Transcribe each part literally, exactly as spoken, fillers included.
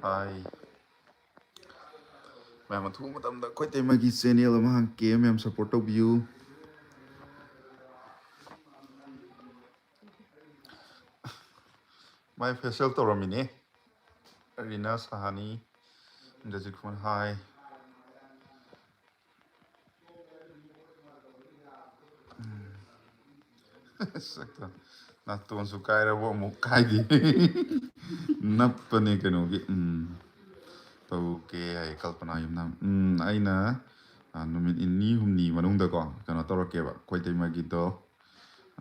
ꯍꯥꯏ꯫ ꯃꯌꯥꯝ ꯑꯊꯨꯕ ꯃꯇꯝꯗ ꯑꯩꯈꯣꯏ ꯇꯩꯃꯒꯤ ꯆꯦꯅꯦꯜ ꯑꯃ ꯍꯥꯡꯀꯦ, ꯃꯌꯥꯝ ꯁꯞꯄꯣꯔꯠ ꯇꯧꯕꯤꯌꯨ꯫ ꯃꯥꯏ ꯐꯦꯁꯤꯌꯦꯜ ꯇꯧꯔꯝꯃꯤꯅꯦ꯫ ꯔꯤꯅꯥ ꯁꯍꯥꯅꯤ, ꯏꯟꯗ꯭ꯔꯖꯤꯠ ꯈꯨꯃꯟ ꯍꯥꯏ꯫ ꯎꯝ꯫ ꯁꯛꯇꯣ꯫ ꯅꯥꯇꯣꯟꯁꯨ ꯀꯥꯏꯔꯕꯣ? ꯑꯃꯨꯛ ꯀꯥꯏꯗꯦ꯫ ꯅꯞꯄꯅꯦ ꯀꯩꯅꯣꯒꯤ꯫ ꯎꯝ꯫ ꯇꯧꯒꯦ ꯍꯥꯏ ꯀꯜꯄꯅꯥ ꯌꯨꯝꯅꯥꯝ꯫ ꯎꯝ, ꯑꯩꯅ, ꯑ, ꯅꯨꯃꯤꯠ ꯅꯤꯅꯤ ꯍꯨꯝꯅꯤ ꯃꯅꯨꯡꯗꯀꯣ ꯀꯩꯅꯣ ꯇꯧꯔꯛꯀꯦꯕ꯫ ꯑꯩꯈꯣꯏ ꯇꯩꯃꯒꯤꯗꯣ,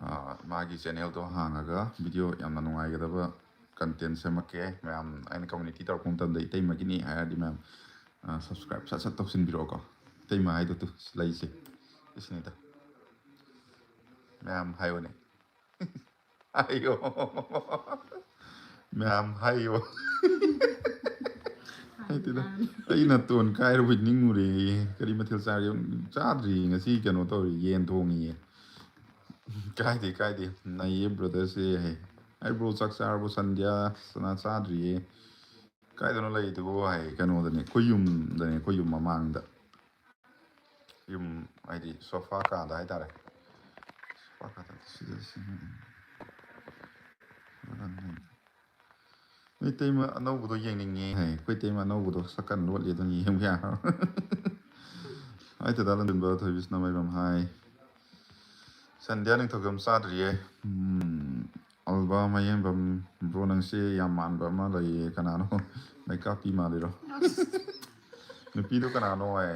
ꯑ, ꯃꯥꯒꯤ ꯆꯦꯅꯦꯜꯗꯣ ꯍꯥꯡꯉꯒ ꯚꯤꯗꯤꯑꯣ ꯌꯥꯝꯅ ꯅꯨꯡꯉꯥꯏꯒꯗꯕ ꯀꯟꯇꯦꯟ ꯁꯦꯝꯃꯛꯀꯦ꯫ ꯃꯌꯥꯝ ꯑꯩꯅ ꯀꯝꯃ꯭ꯌꯨꯅꯤꯇꯤ ꯇꯧꯔꯛꯄ ꯃꯇꯝꯗ ꯏꯇꯩꯃꯒꯤꯅꯤ ꯍꯥꯏꯔꯗꯤ ꯃꯌꯥꯝ, ꯑ, ꯁꯕꯁꯀ꯭ꯔꯥꯏꯕ ꯁꯠ ꯁꯠ ꯇꯧꯁꯤꯟꯕꯤꯔꯛꯑꯣꯀꯣ꯫ ꯏꯇꯩꯃ ꯍꯥꯏꯗꯣ ꯇꯨ ꯂꯩꯁꯦ꯫ ꯁꯤꯅꯤꯗ꯫ ꯃꯌꯥꯝ ꯍꯥꯏꯌꯣꯅꯦ꯫ ꯍꯥꯏꯌꯣ꯫ ꯃꯌꯥꯝ ꯍꯥꯏꯌꯣ꯫ ꯍꯥꯏꯗꯦꯗ꯫ ꯑꯩ ꯅꯥꯇꯣꯟ ꯀꯥꯏꯔꯕꯣꯏ ꯅꯤꯡꯉꯨꯔꯦ꯫ ꯀꯔꯤ ꯃꯊꯦꯜ ꯆꯥꯔꯒꯦ? ꯆꯥꯗ꯭ꯔꯤ꯫ ꯉꯁꯤ ꯀꯩꯅꯣ ꯇꯧꯔꯤ, ꯌꯦꯟ ꯊꯣꯡꯉꯤꯌꯦ꯫ ꯀꯥꯏꯗꯦ, ꯀꯥꯏꯗꯦ꯫ ꯅꯩꯌꯦ ꯕ꯭ꯔꯗꯔꯁꯦ ꯍꯥꯏ꯫ ꯑꯩ ꯕ꯭ꯔꯣ ꯆꯥꯛ ꯆꯥꯔꯕꯣ? ꯁꯟꯗ꯭ꯌꯥ ꯁꯅꯥ ꯆꯥꯗ꯭ꯔꯤꯌꯦ꯫ ꯀꯥꯏꯗꯅꯣ ꯂꯩꯗꯨꯕꯨ ꯍꯥꯏ? ꯀꯩꯅꯣꯗꯅꯦ, ꯑꯩꯈꯣꯏ ꯌꯨꯝꯗꯅꯦ, ꯑꯩꯈꯣꯏ ꯌꯨꯝ ꯃꯃꯥꯡꯗ꯫ ꯌꯨꯝ ꯍꯥꯏꯗꯤ ꯁꯣꯐꯥ ꯀꯥꯗ ꯍꯥꯏꯇꯥꯔꯦ꯫ ꯁꯣꯐꯥ ꯀꯥꯗ ꯁꯤꯗ ꯁꯤ-, ꯅꯣꯏ ꯇꯩꯃ ꯑꯅꯧꯕꯗꯣ ꯌꯦꯡꯅꯤꯡꯉꯦ ꯍꯥꯏ꯫ ꯑꯩꯈꯣꯏ ꯇꯩꯃ ꯑꯅꯧꯕꯗꯣ ꯁꯛꯀꯟ ꯂꯣꯠꯂꯤ, ꯑꯗꯨꯅ ꯌꯦꯡꯕ ꯌꯥꯔꯣꯏ꯫ ꯍꯥꯏ ꯗꯗꯥ ꯂꯟꯗꯟꯕ ꯊꯣꯏꯕꯤꯁꯅ ꯃꯥꯏꯕꯝ ꯍꯥꯏ꯫ ꯁꯟꯗ꯭ꯌꯥ ꯅꯤꯡꯊꯧꯖꯝ ꯆꯥꯗ꯭ꯔꯤꯌꯦ꯫ ꯎꯝ, ꯑꯜꯕꯥ ꯃꯌꯦꯡꯕꯝ, ꯕ꯭ꯔꯣ ꯅꯪꯁꯦ ꯌꯥꯝ ꯃꯥꯟꯕ ꯑꯃ ꯂꯩꯌꯦ꯫ ꯀꯅꯥꯅꯣ? ꯃꯩꯀꯥꯞꯄꯤ ꯃꯥꯜꯂꯤꯔꯣ? ꯅꯨꯄꯤꯗꯣ ꯀꯅꯥꯅꯣ ꯍꯥꯏ?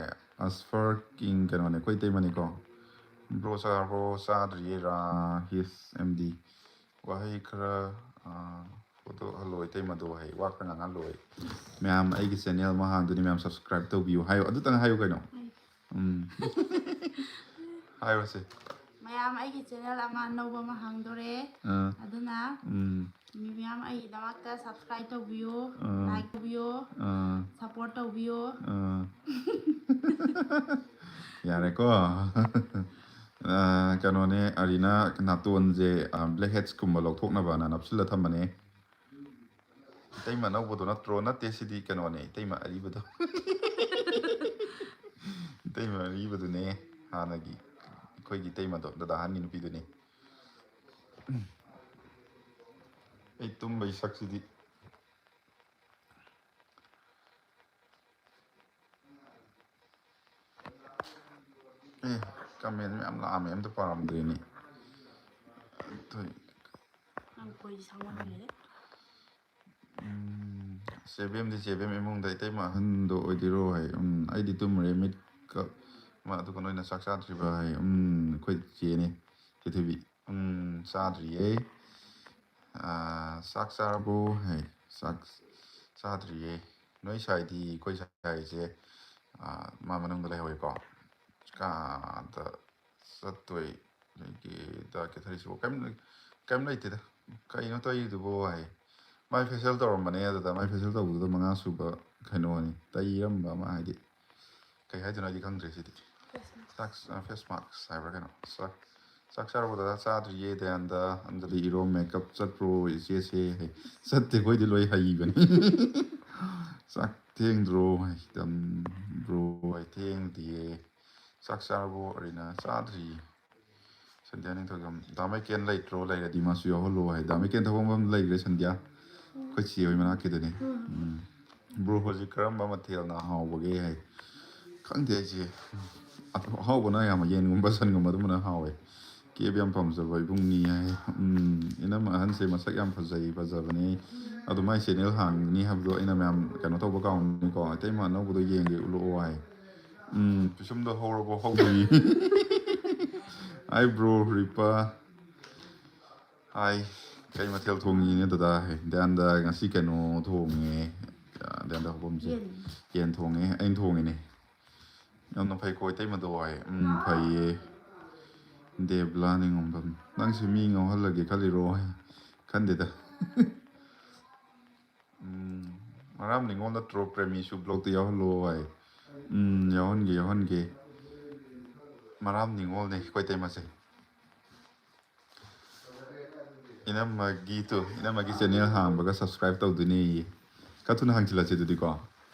ꯑꯁꯐꯔ ꯀꯤꯡ ꯀꯩꯅꯣꯅꯦ, ꯑꯩꯈꯣꯏ ꯏꯇꯩꯃꯅꯤꯀꯣ꯫ ꯕ꯭ꯔꯣ ꯆꯥꯔꯕꯣ? ꯆꯥꯗ꯭ꯔꯤꯌꯦ ꯔꯥꯍꯤꯁ ꯑꯦꯝ ꯗꯤ꯫ ꯋꯥꯍꯩ ꯈꯔ, ꯑꯥ, ꯐꯣꯇꯣ ꯍꯜꯂꯣ ꯏꯇꯩꯃꯗꯣ ꯍꯥꯏ, ꯋꯥ ꯈꯔ ꯉꯥꯡꯍꯜꯂꯣ ꯍꯥꯏ꯫ ꯃꯌꯥꯝ ꯑꯩꯒꯤ ꯆꯦꯅꯦꯜ ꯑꯃ ꯍꯥꯡꯗꯣꯏꯅꯤ, ꯃꯌꯥꯝ ꯁꯕꯁꯀ꯭ꯔꯥꯏꯕ ꯇꯧꯕꯤꯌꯨ ꯍꯥꯏꯌꯨ, ꯑꯗꯨꯇꯪ ꯍꯥꯏꯌꯨ ꯀꯩꯅꯣ꯫ ꯎꯝ꯫ ꯍꯥꯏꯌꯣꯁꯦ꯫ ꯃꯌꯥꯝ ꯑꯩꯒꯤ ꯆꯦꯅꯦꯜ ꯑꯃ ꯑꯅꯧꯕ ꯑꯃ ꯍꯥꯡꯗꯣꯔꯦ꯫ ꯑꯥ꯫ ꯑꯗꯨꯅ ꯎꯝ꯫ ꯃꯤ ꯃꯌꯥꯝ ꯑꯩꯒꯤꯗꯃꯛꯇ subscribe ꯇꯧꯕꯤꯌꯨ, ꯑꯥ꯫ Like ꯇꯧꯕꯤꯌꯨ, ꯑꯥ, Support ꯇꯧꯕꯤꯌꯨ꯫ ꯑꯥ꯫ ꯌꯥꯔꯦꯀꯣ꯫ ꯑꯥ, ꯀꯩꯅꯣꯅꯦ, ꯑꯔꯤꯅ ꯅꯥꯇꯣꯟꯁꯦ, ꯑꯥ, blackheads ꯀꯨꯝꯕ ꯂꯧꯊꯣꯛꯅꯕꯅ ꯅꯞꯁꯤꯜꯂ ꯊꯝꯕꯅꯦ꯫ ꯏꯇꯩꯃ ꯑꯅꯧꯕꯗꯣ ꯅꯠꯇ꯭ꯔꯣ? ꯅꯠꯇꯦ, ꯁꯤꯗꯤ ꯀꯩꯅꯣꯅꯦ, ꯏꯇꯩꯃ ꯑꯔꯤꯕꯗꯣ꯫ ꯏꯇꯩꯃ ꯑꯔꯤꯕꯗꯨꯅꯦ, ꯍꯥꯟꯅꯒꯤ ꯑꯩꯈꯣꯏꯒꯤ ꯏꯇꯩꯃꯗꯣ, ꯗꯗꯥ ꯑꯍꯟꯒꯤ ꯅꯨꯄꯤꯗꯨꯅꯦ꯫ ꯑꯩ ꯇꯨꯝꯕꯩ ꯁꯛꯁꯤꯗꯤ꯫ ꯑꯦ, comment ꯃꯌꯥꯝ ꯂꯥꯛꯑꯝꯃꯦ, ꯑꯝꯇ ꯄꯥꯔꯝꯗ꯭ꯔꯦꯅꯦ꯫ ꯑꯗꯨꯏ, ꯅꯪ ꯈꯣꯏꯗꯤ ꯁꯥꯡꯃꯟꯈ꯭ꯔꯦ꯫ ꯎꯝ, ꯆꯦꯕꯦꯝꯗꯤ ꯆꯦꯕꯦꯝ ꯏꯃꯨꯡꯗ ꯏꯇꯩꯃ ꯑꯍꯟꯗꯣ ꯑꯣꯏꯗꯣꯏꯔꯣ ꯍꯥꯏ꯫ ꯎꯝ, ꯑꯩꯗꯤ ꯇꯨꯝꯃꯨꯔꯦ, ꯃꯤꯠꯀ ꯃꯥ ꯑꯗꯨꯒ ꯅꯣꯏꯅ ꯆꯥꯛ ꯆꯥꯗ꯭ꯔꯤꯕ ꯍꯥꯏ꯫ ꯎꯝ, ꯑꯩꯈꯣꯏ ꯆꯦꯅꯦ, ꯄ꯭ꯔꯤꯊꯤꯕꯤ꯫ ꯎꯝ, ꯆꯥꯗ꯭ꯔꯤꯌꯦ꯫ ꯑꯥ, ꯆꯥꯛ ꯆꯥꯔꯕꯣ ꯍꯥꯏ꯫ ꯆꯥꯛ ꯆꯥꯗ꯭ꯔꯤꯌꯦ꯫ ꯅꯣꯏ ꯁꯥꯏꯗꯤ? ꯑꯩꯈꯣꯏ ꯁꯥꯏꯁꯦ, ꯑꯥ, ꯃꯥ ꯃꯅꯨꯡꯗ ꯂꯩꯍꯧꯋꯦꯀꯣ꯫ ꯀꯥꯗ ꯆꯠꯇꯣꯏ ꯂꯩꯒꯦꯗ ꯀꯦꯊꯔꯤꯁꯤꯕꯣ? ꯀꯩꯝ ꯂꯩ-, ꯀꯩꯝ ꯂꯩꯇꯦꯗ꯫ "ꯀꯩꯅꯣ ꯇꯧꯔꯤꯗꯨꯕꯣ?" ꯍꯥꯏ꯫ ꯃꯥꯏ facial ꯇꯧꯔꯝꯕꯅꯦ, ꯑꯗꯨꯗ ꯃꯥꯏ facial ꯇꯧꯕꯗꯨꯗ ꯃꯉꯥ ꯁꯨꯕ ꯀꯩꯅꯣꯅꯤ, ꯇꯩꯔꯝꯕ ꯑꯃ, ꯍꯥꯏꯗꯤ ꯀꯩ ꯍꯥꯏꯗꯣꯏꯅꯣ ꯑꯩꯗꯤ ꯈꯪꯗ꯭ꯔꯦ ꯁꯤꯗꯤ꯫ ꯆꯥꯛ, ꯑ, face mask ꯍꯥꯏꯕ꯭ꯔꯥ ꯀꯩꯅꯣ? ꯆꯥꯛ, ꯆꯥꯛ ꯆꯥꯔꯕꯣ ꯗꯗꯥ? ꯆꯥꯗ꯭ꯔꯤꯌꯦ꯫ ꯗꯌꯥꯟꯗ, ꯑꯟꯖꯂꯤ, ꯏꯔꯣ, makeup ꯆꯠꯄ꯭ꯔꯣ ꯏꯆꯦꯁꯦ? ꯍꯥꯏ꯫ ꯆꯠꯇꯦ, ꯑꯩꯈꯣꯏꯗꯤ ꯂꯣꯏ ꯍꯩꯕꯅꯤ꯫ ꯆꯥꯛ ꯊꯦꯡꯗ꯭ꯔꯣ? ꯍꯥꯏ꯫ ꯇꯝ-, bro ꯍꯥꯏ, ꯊꯦꯡꯗꯤꯌꯦ꯫ ꯆꯥꯛ ꯆꯥꯔꯕꯣ ꯑꯔꯤꯅ? ꯆꯥꯗ꯭ꯔꯤꯌꯦ꯫ ꯁꯟꯙ꯭ꯌꯥ ꯅꯤꯡꯊꯧꯖꯝ, "ꯗꯥ ꯃꯥꯏꯀꯦꯜ ꯂꯩꯇ꯭ꯔꯣ? ꯂꯩꯔꯗꯤ ꯃꯥꯁꯨ ꯌꯥꯎꯍꯜꯂꯣ" ꯍꯥꯏ꯫ ꯗꯥ ꯃꯥꯏꯀꯦꯜ ꯊꯕꯛ ꯃꯐꯝ ꯂꯩꯈ꯭ꯔꯦ, ꯁꯟꯙ꯭ꯌꯥ꯫ ꯑꯩꯈꯣꯏ ꯆꯦ ꯍꯣꯏ ꯃꯅꯥꯛꯀꯤꯗꯨꯅꯤ꯫ ꯎꯝ꯫ Bro ꯍꯧꯖꯤꯛ ꯀꯔꯝꯕ ꯃꯊꯦꯜꯅ ꯍꯥꯎꯕꯒꯦ ꯍꯥꯏ꯫ ꯈꯪꯗꯦ ꯑꯩꯁꯦ꯫ ꯑꯍꯥꯎꯕꯅ ꯌꯥꯝ, ꯌꯦꯟꯒꯨꯝꯕ, ꯁꯟꯒꯨꯝꯕ ꯑꯗꯨꯝꯕꯅ ꯍꯥꯎꯋꯦ꯫ ꯀꯦꯕ ꯌꯥꯝ ꯄꯥꯝꯖꯕ ꯏꯕꯨꯡꯅꯤ ꯍꯥꯏ꯫ ꯎꯝ, ꯏꯅꯝꯃ ꯑꯍꯟꯁꯦ ꯃꯁꯛ ꯌꯥꯝ ꯐꯖꯩ, ꯐꯖꯕꯅꯦ꯫ ꯑꯗꯨ ꯃꯥꯏ channel ꯍꯥꯡꯒꯅꯤ ꯍꯥꯏꯕꯗꯣ ꯑꯩꯅ ꯃꯌꯥꯝ ꯀꯩꯅꯣ ꯇꯧꯕ ꯀꯥꯎꯅꯤꯀꯣ꯫ ꯏꯇꯩꯃ ꯑꯅꯧꯕꯗꯣ ꯌꯦꯡꯒꯦ, ꯎꯠꯂꯛꯑꯣ ꯍꯥꯏ꯫ ꯎꯝ, ꯄꯤꯁꯨꯝꯗꯣ ꯍꯧꯔꯕꯣ? ꯍꯧꯗ꯭ꯔꯤ꯫ Hi bro ꯔꯤꯄꯥ꯫ Hi꯫ ꯀꯩ ꯃꯊꯦꯜ ꯊꯣꯡꯉꯤꯅꯦ ꯗꯗꯥ? ꯍꯦ, ꯗꯌꯥꯟꯗ ꯉꯁꯤ ꯀꯩꯅꯣ ꯊꯣꯡꯉꯦ꯫ ꯑ, ꯗꯌꯥꯟꯗ ꯍꯧꯕꯝꯁꯦ꯫ ꯌꯦꯟ꯫ ꯌꯦꯟ ꯊꯣꯡꯉꯦ꯫ ꯑꯩꯅ ꯊꯣꯡꯉꯤꯅꯦ꯫ ꯌꯥꯝꯅ ꯐꯩꯀꯣ ꯏꯇꯩꯃꯗꯣ ꯍꯥꯏ꯫ ꯎꯝ, ꯐꯩꯌꯦ꯫ ꯗꯦꯕꯂꯥ ꯅꯤꯉꯣꯝꯕꯝ꯫ "ꯅꯪꯁꯦ ꯃꯤ ꯉꯥꯎꯍꯜꯂꯒꯦ ꯈꯜꯂꯤꯔꯣ?" ꯍꯥꯏ꯫ ꯈꯟꯗꯦꯗ꯫ ꯎꯝ, ꯃꯔꯥꯝ ꯅꯤꯉꯣꯜ ꯅꯠꯇ꯭ꯔꯣ ꯄ꯭ꯔꯦꯃꯤꯁꯨ ꯕ꯭ꯂꯣꯛꯇ ꯌꯥꯎꯍꯜꯂꯣ ꯍꯥꯏ꯫ ꯎꯝ, ꯌꯥꯎꯍꯟꯒꯦ, ꯌꯥꯎꯍꯟꯒꯦ꯫ ꯃꯔꯥꯝ ꯅꯤꯉꯣꯜꯅꯦ ꯑꯩꯈꯣꯏ ꯇꯩꯃꯁꯦ꯫ ꯏꯅꯝꯃꯒꯤ ꯇꯨ, ꯏꯅꯝꯃꯒꯤ ꯆꯦꯅꯦꯜ ꯍꯥꯡꯕꯒ ꯁꯕꯁꯀ꯭ꯔꯥꯏꯕ ꯇꯧꯗꯣꯏꯅꯦꯌꯦ꯫ ꯈꯔ ꯊꯨꯅ ꯍꯥꯡꯖꯤꯜꯂꯁꯦ ꯑꯗꯨꯗꯤꯀꯣ꯫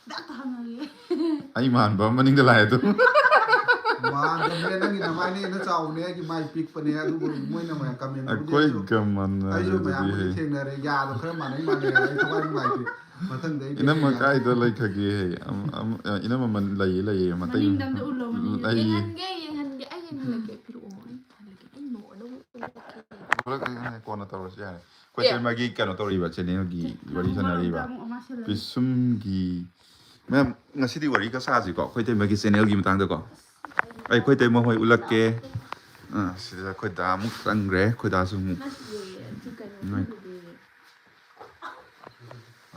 ꯈꯨꯗꯛꯇ ꯍꯪꯉꯒꯦ꯫ ꯑꯩ ꯃꯥꯟꯕ ꯑꯃ ꯃꯅꯤꯡꯗ ꯂꯥꯛꯑꯦ ꯑꯗꯨ꯫ ꯃꯥꯟꯗꯕꯅꯦ, ꯅꯪꯒꯤ ꯅꯃꯥꯏꯅ ꯍꯦꯟꯅ ꯆꯥꯎꯕꯅꯦ, ꯑꯩꯒꯤ ꯃꯥꯏ ꯄꯤꯛꯄꯅꯦ, ꯑꯗꯨꯕꯨ ꯃꯣꯏꯅ ꯃꯌꯥꯝ comment ꯇꯧꯕꯗꯤ ꯑꯩꯈꯣꯏꯒ ꯑꯩꯁꯨ, ꯃꯥꯟꯅꯔꯦ ꯑꯩꯁꯨ ꯑꯗꯨꯗꯤ ꯃꯌꯥꯝꯕꯨꯗꯤ ꯍꯦ꯫ ꯊꯦꯡꯅꯔꯦ, ꯌꯥꯗꯣ ꯈꯔ ꯃꯥꯟꯅꯩ ꯃꯥꯟꯅꯩ ꯍꯥꯏꯔꯒ ꯑꯩ ꯊꯋꯥꯏ ꯅꯨꯡꯉꯥꯏꯇꯦ꯫ ꯃꯊꯪꯗ ꯑꯩ ꯏꯅꯝꯃ ꯌꯥꯗꯦ꯫ ꯀꯥꯏꯗ ꯂꯩꯈ꯭ꯔꯒꯦ ꯍꯦ? ꯑꯝ-, ꯑꯝ-, ꯑ, ꯏꯅꯝꯃ ꯃꯟ-, ꯂꯩꯌꯦ, ꯂꯩꯌꯦ, ꯃꯇꯩ ꯃꯅꯤꯡꯗ ꯑꯝꯇ ꯎꯠꯂꯣ, ꯃꯅꯤꯡꯗ꯫ ꯑꯩ ꯌꯦꯡꯍꯟꯒꯦ, ꯌꯦꯡꯍꯟꯒꯦ, ꯑꯩ ꯌꯦꯡꯍꯜꯂꯒꯦ, ꯄꯤꯔꯛꯑꯣ, ꯑꯩ ꯌꯦꯡꯍꯜꯂꯒꯦ, ꯑꯩ ꯅꯣꯛꯑ ꯅꯣꯛꯑ ꯎꯠꯂꯛꯀꯦ꯫ ꯎꯠꯂꯛꯀꯦ, ꯀꯣꯟꯅ ꯇꯧꯔꯁꯨ ꯌꯥꯔꯦ꯫ ꯑꯩꯈꯣꯏ ꯑꯦ꯫ ꯇꯩꯃꯒꯤ ꯀꯩꯅꯣ ꯇꯧꯔꯤꯕ, ꯆꯦꯅꯦꯜꯒꯤ ꯋꯥꯔꯤ ꯃꯃꯥꯡꯗ ꯁꯥꯟꯅꯔꯤꯕ꯫ ꯑꯃꯨꯛ ꯑꯃ ꯁꯤꯜꯂꯒꯦ꯫ ꯄꯤꯁꯨꯝꯒꯤ, ꯃꯦꯝ, ꯉꯁꯤꯗꯤ ꯋꯥꯔꯤ ꯈꯔ ꯁꯥꯁꯤꯀꯣ, ꯑꯩꯈꯣꯏ ꯇꯩꯃꯒꯤ ꯆꯦꯅꯦꯜꯒꯤ ꯃꯇꯥꯡꯗꯀꯣ꯫ ꯑꯩ ꯑꯩꯈꯣꯏ ꯇꯩꯃ ꯍꯣꯏ ꯎꯠꯂꯛꯀꯦ꯫ ꯑꯥ, ꯁꯤꯗ ꯑꯩꯈꯣꯏ ꯗꯥ ꯑꯃꯨꯛ ꯆꯪꯈ꯭ꯔꯦ, ꯑꯩꯈꯣꯏ ꯗꯥꯁꯨ ꯑꯃꯨꯛ꯫ ꯅꯠꯇꯤꯌꯦ, ꯑꯗꯨ ꯀꯩꯅꯣ ꯎꯝ꯫ ꯇꯧꯕꯗꯤ꯫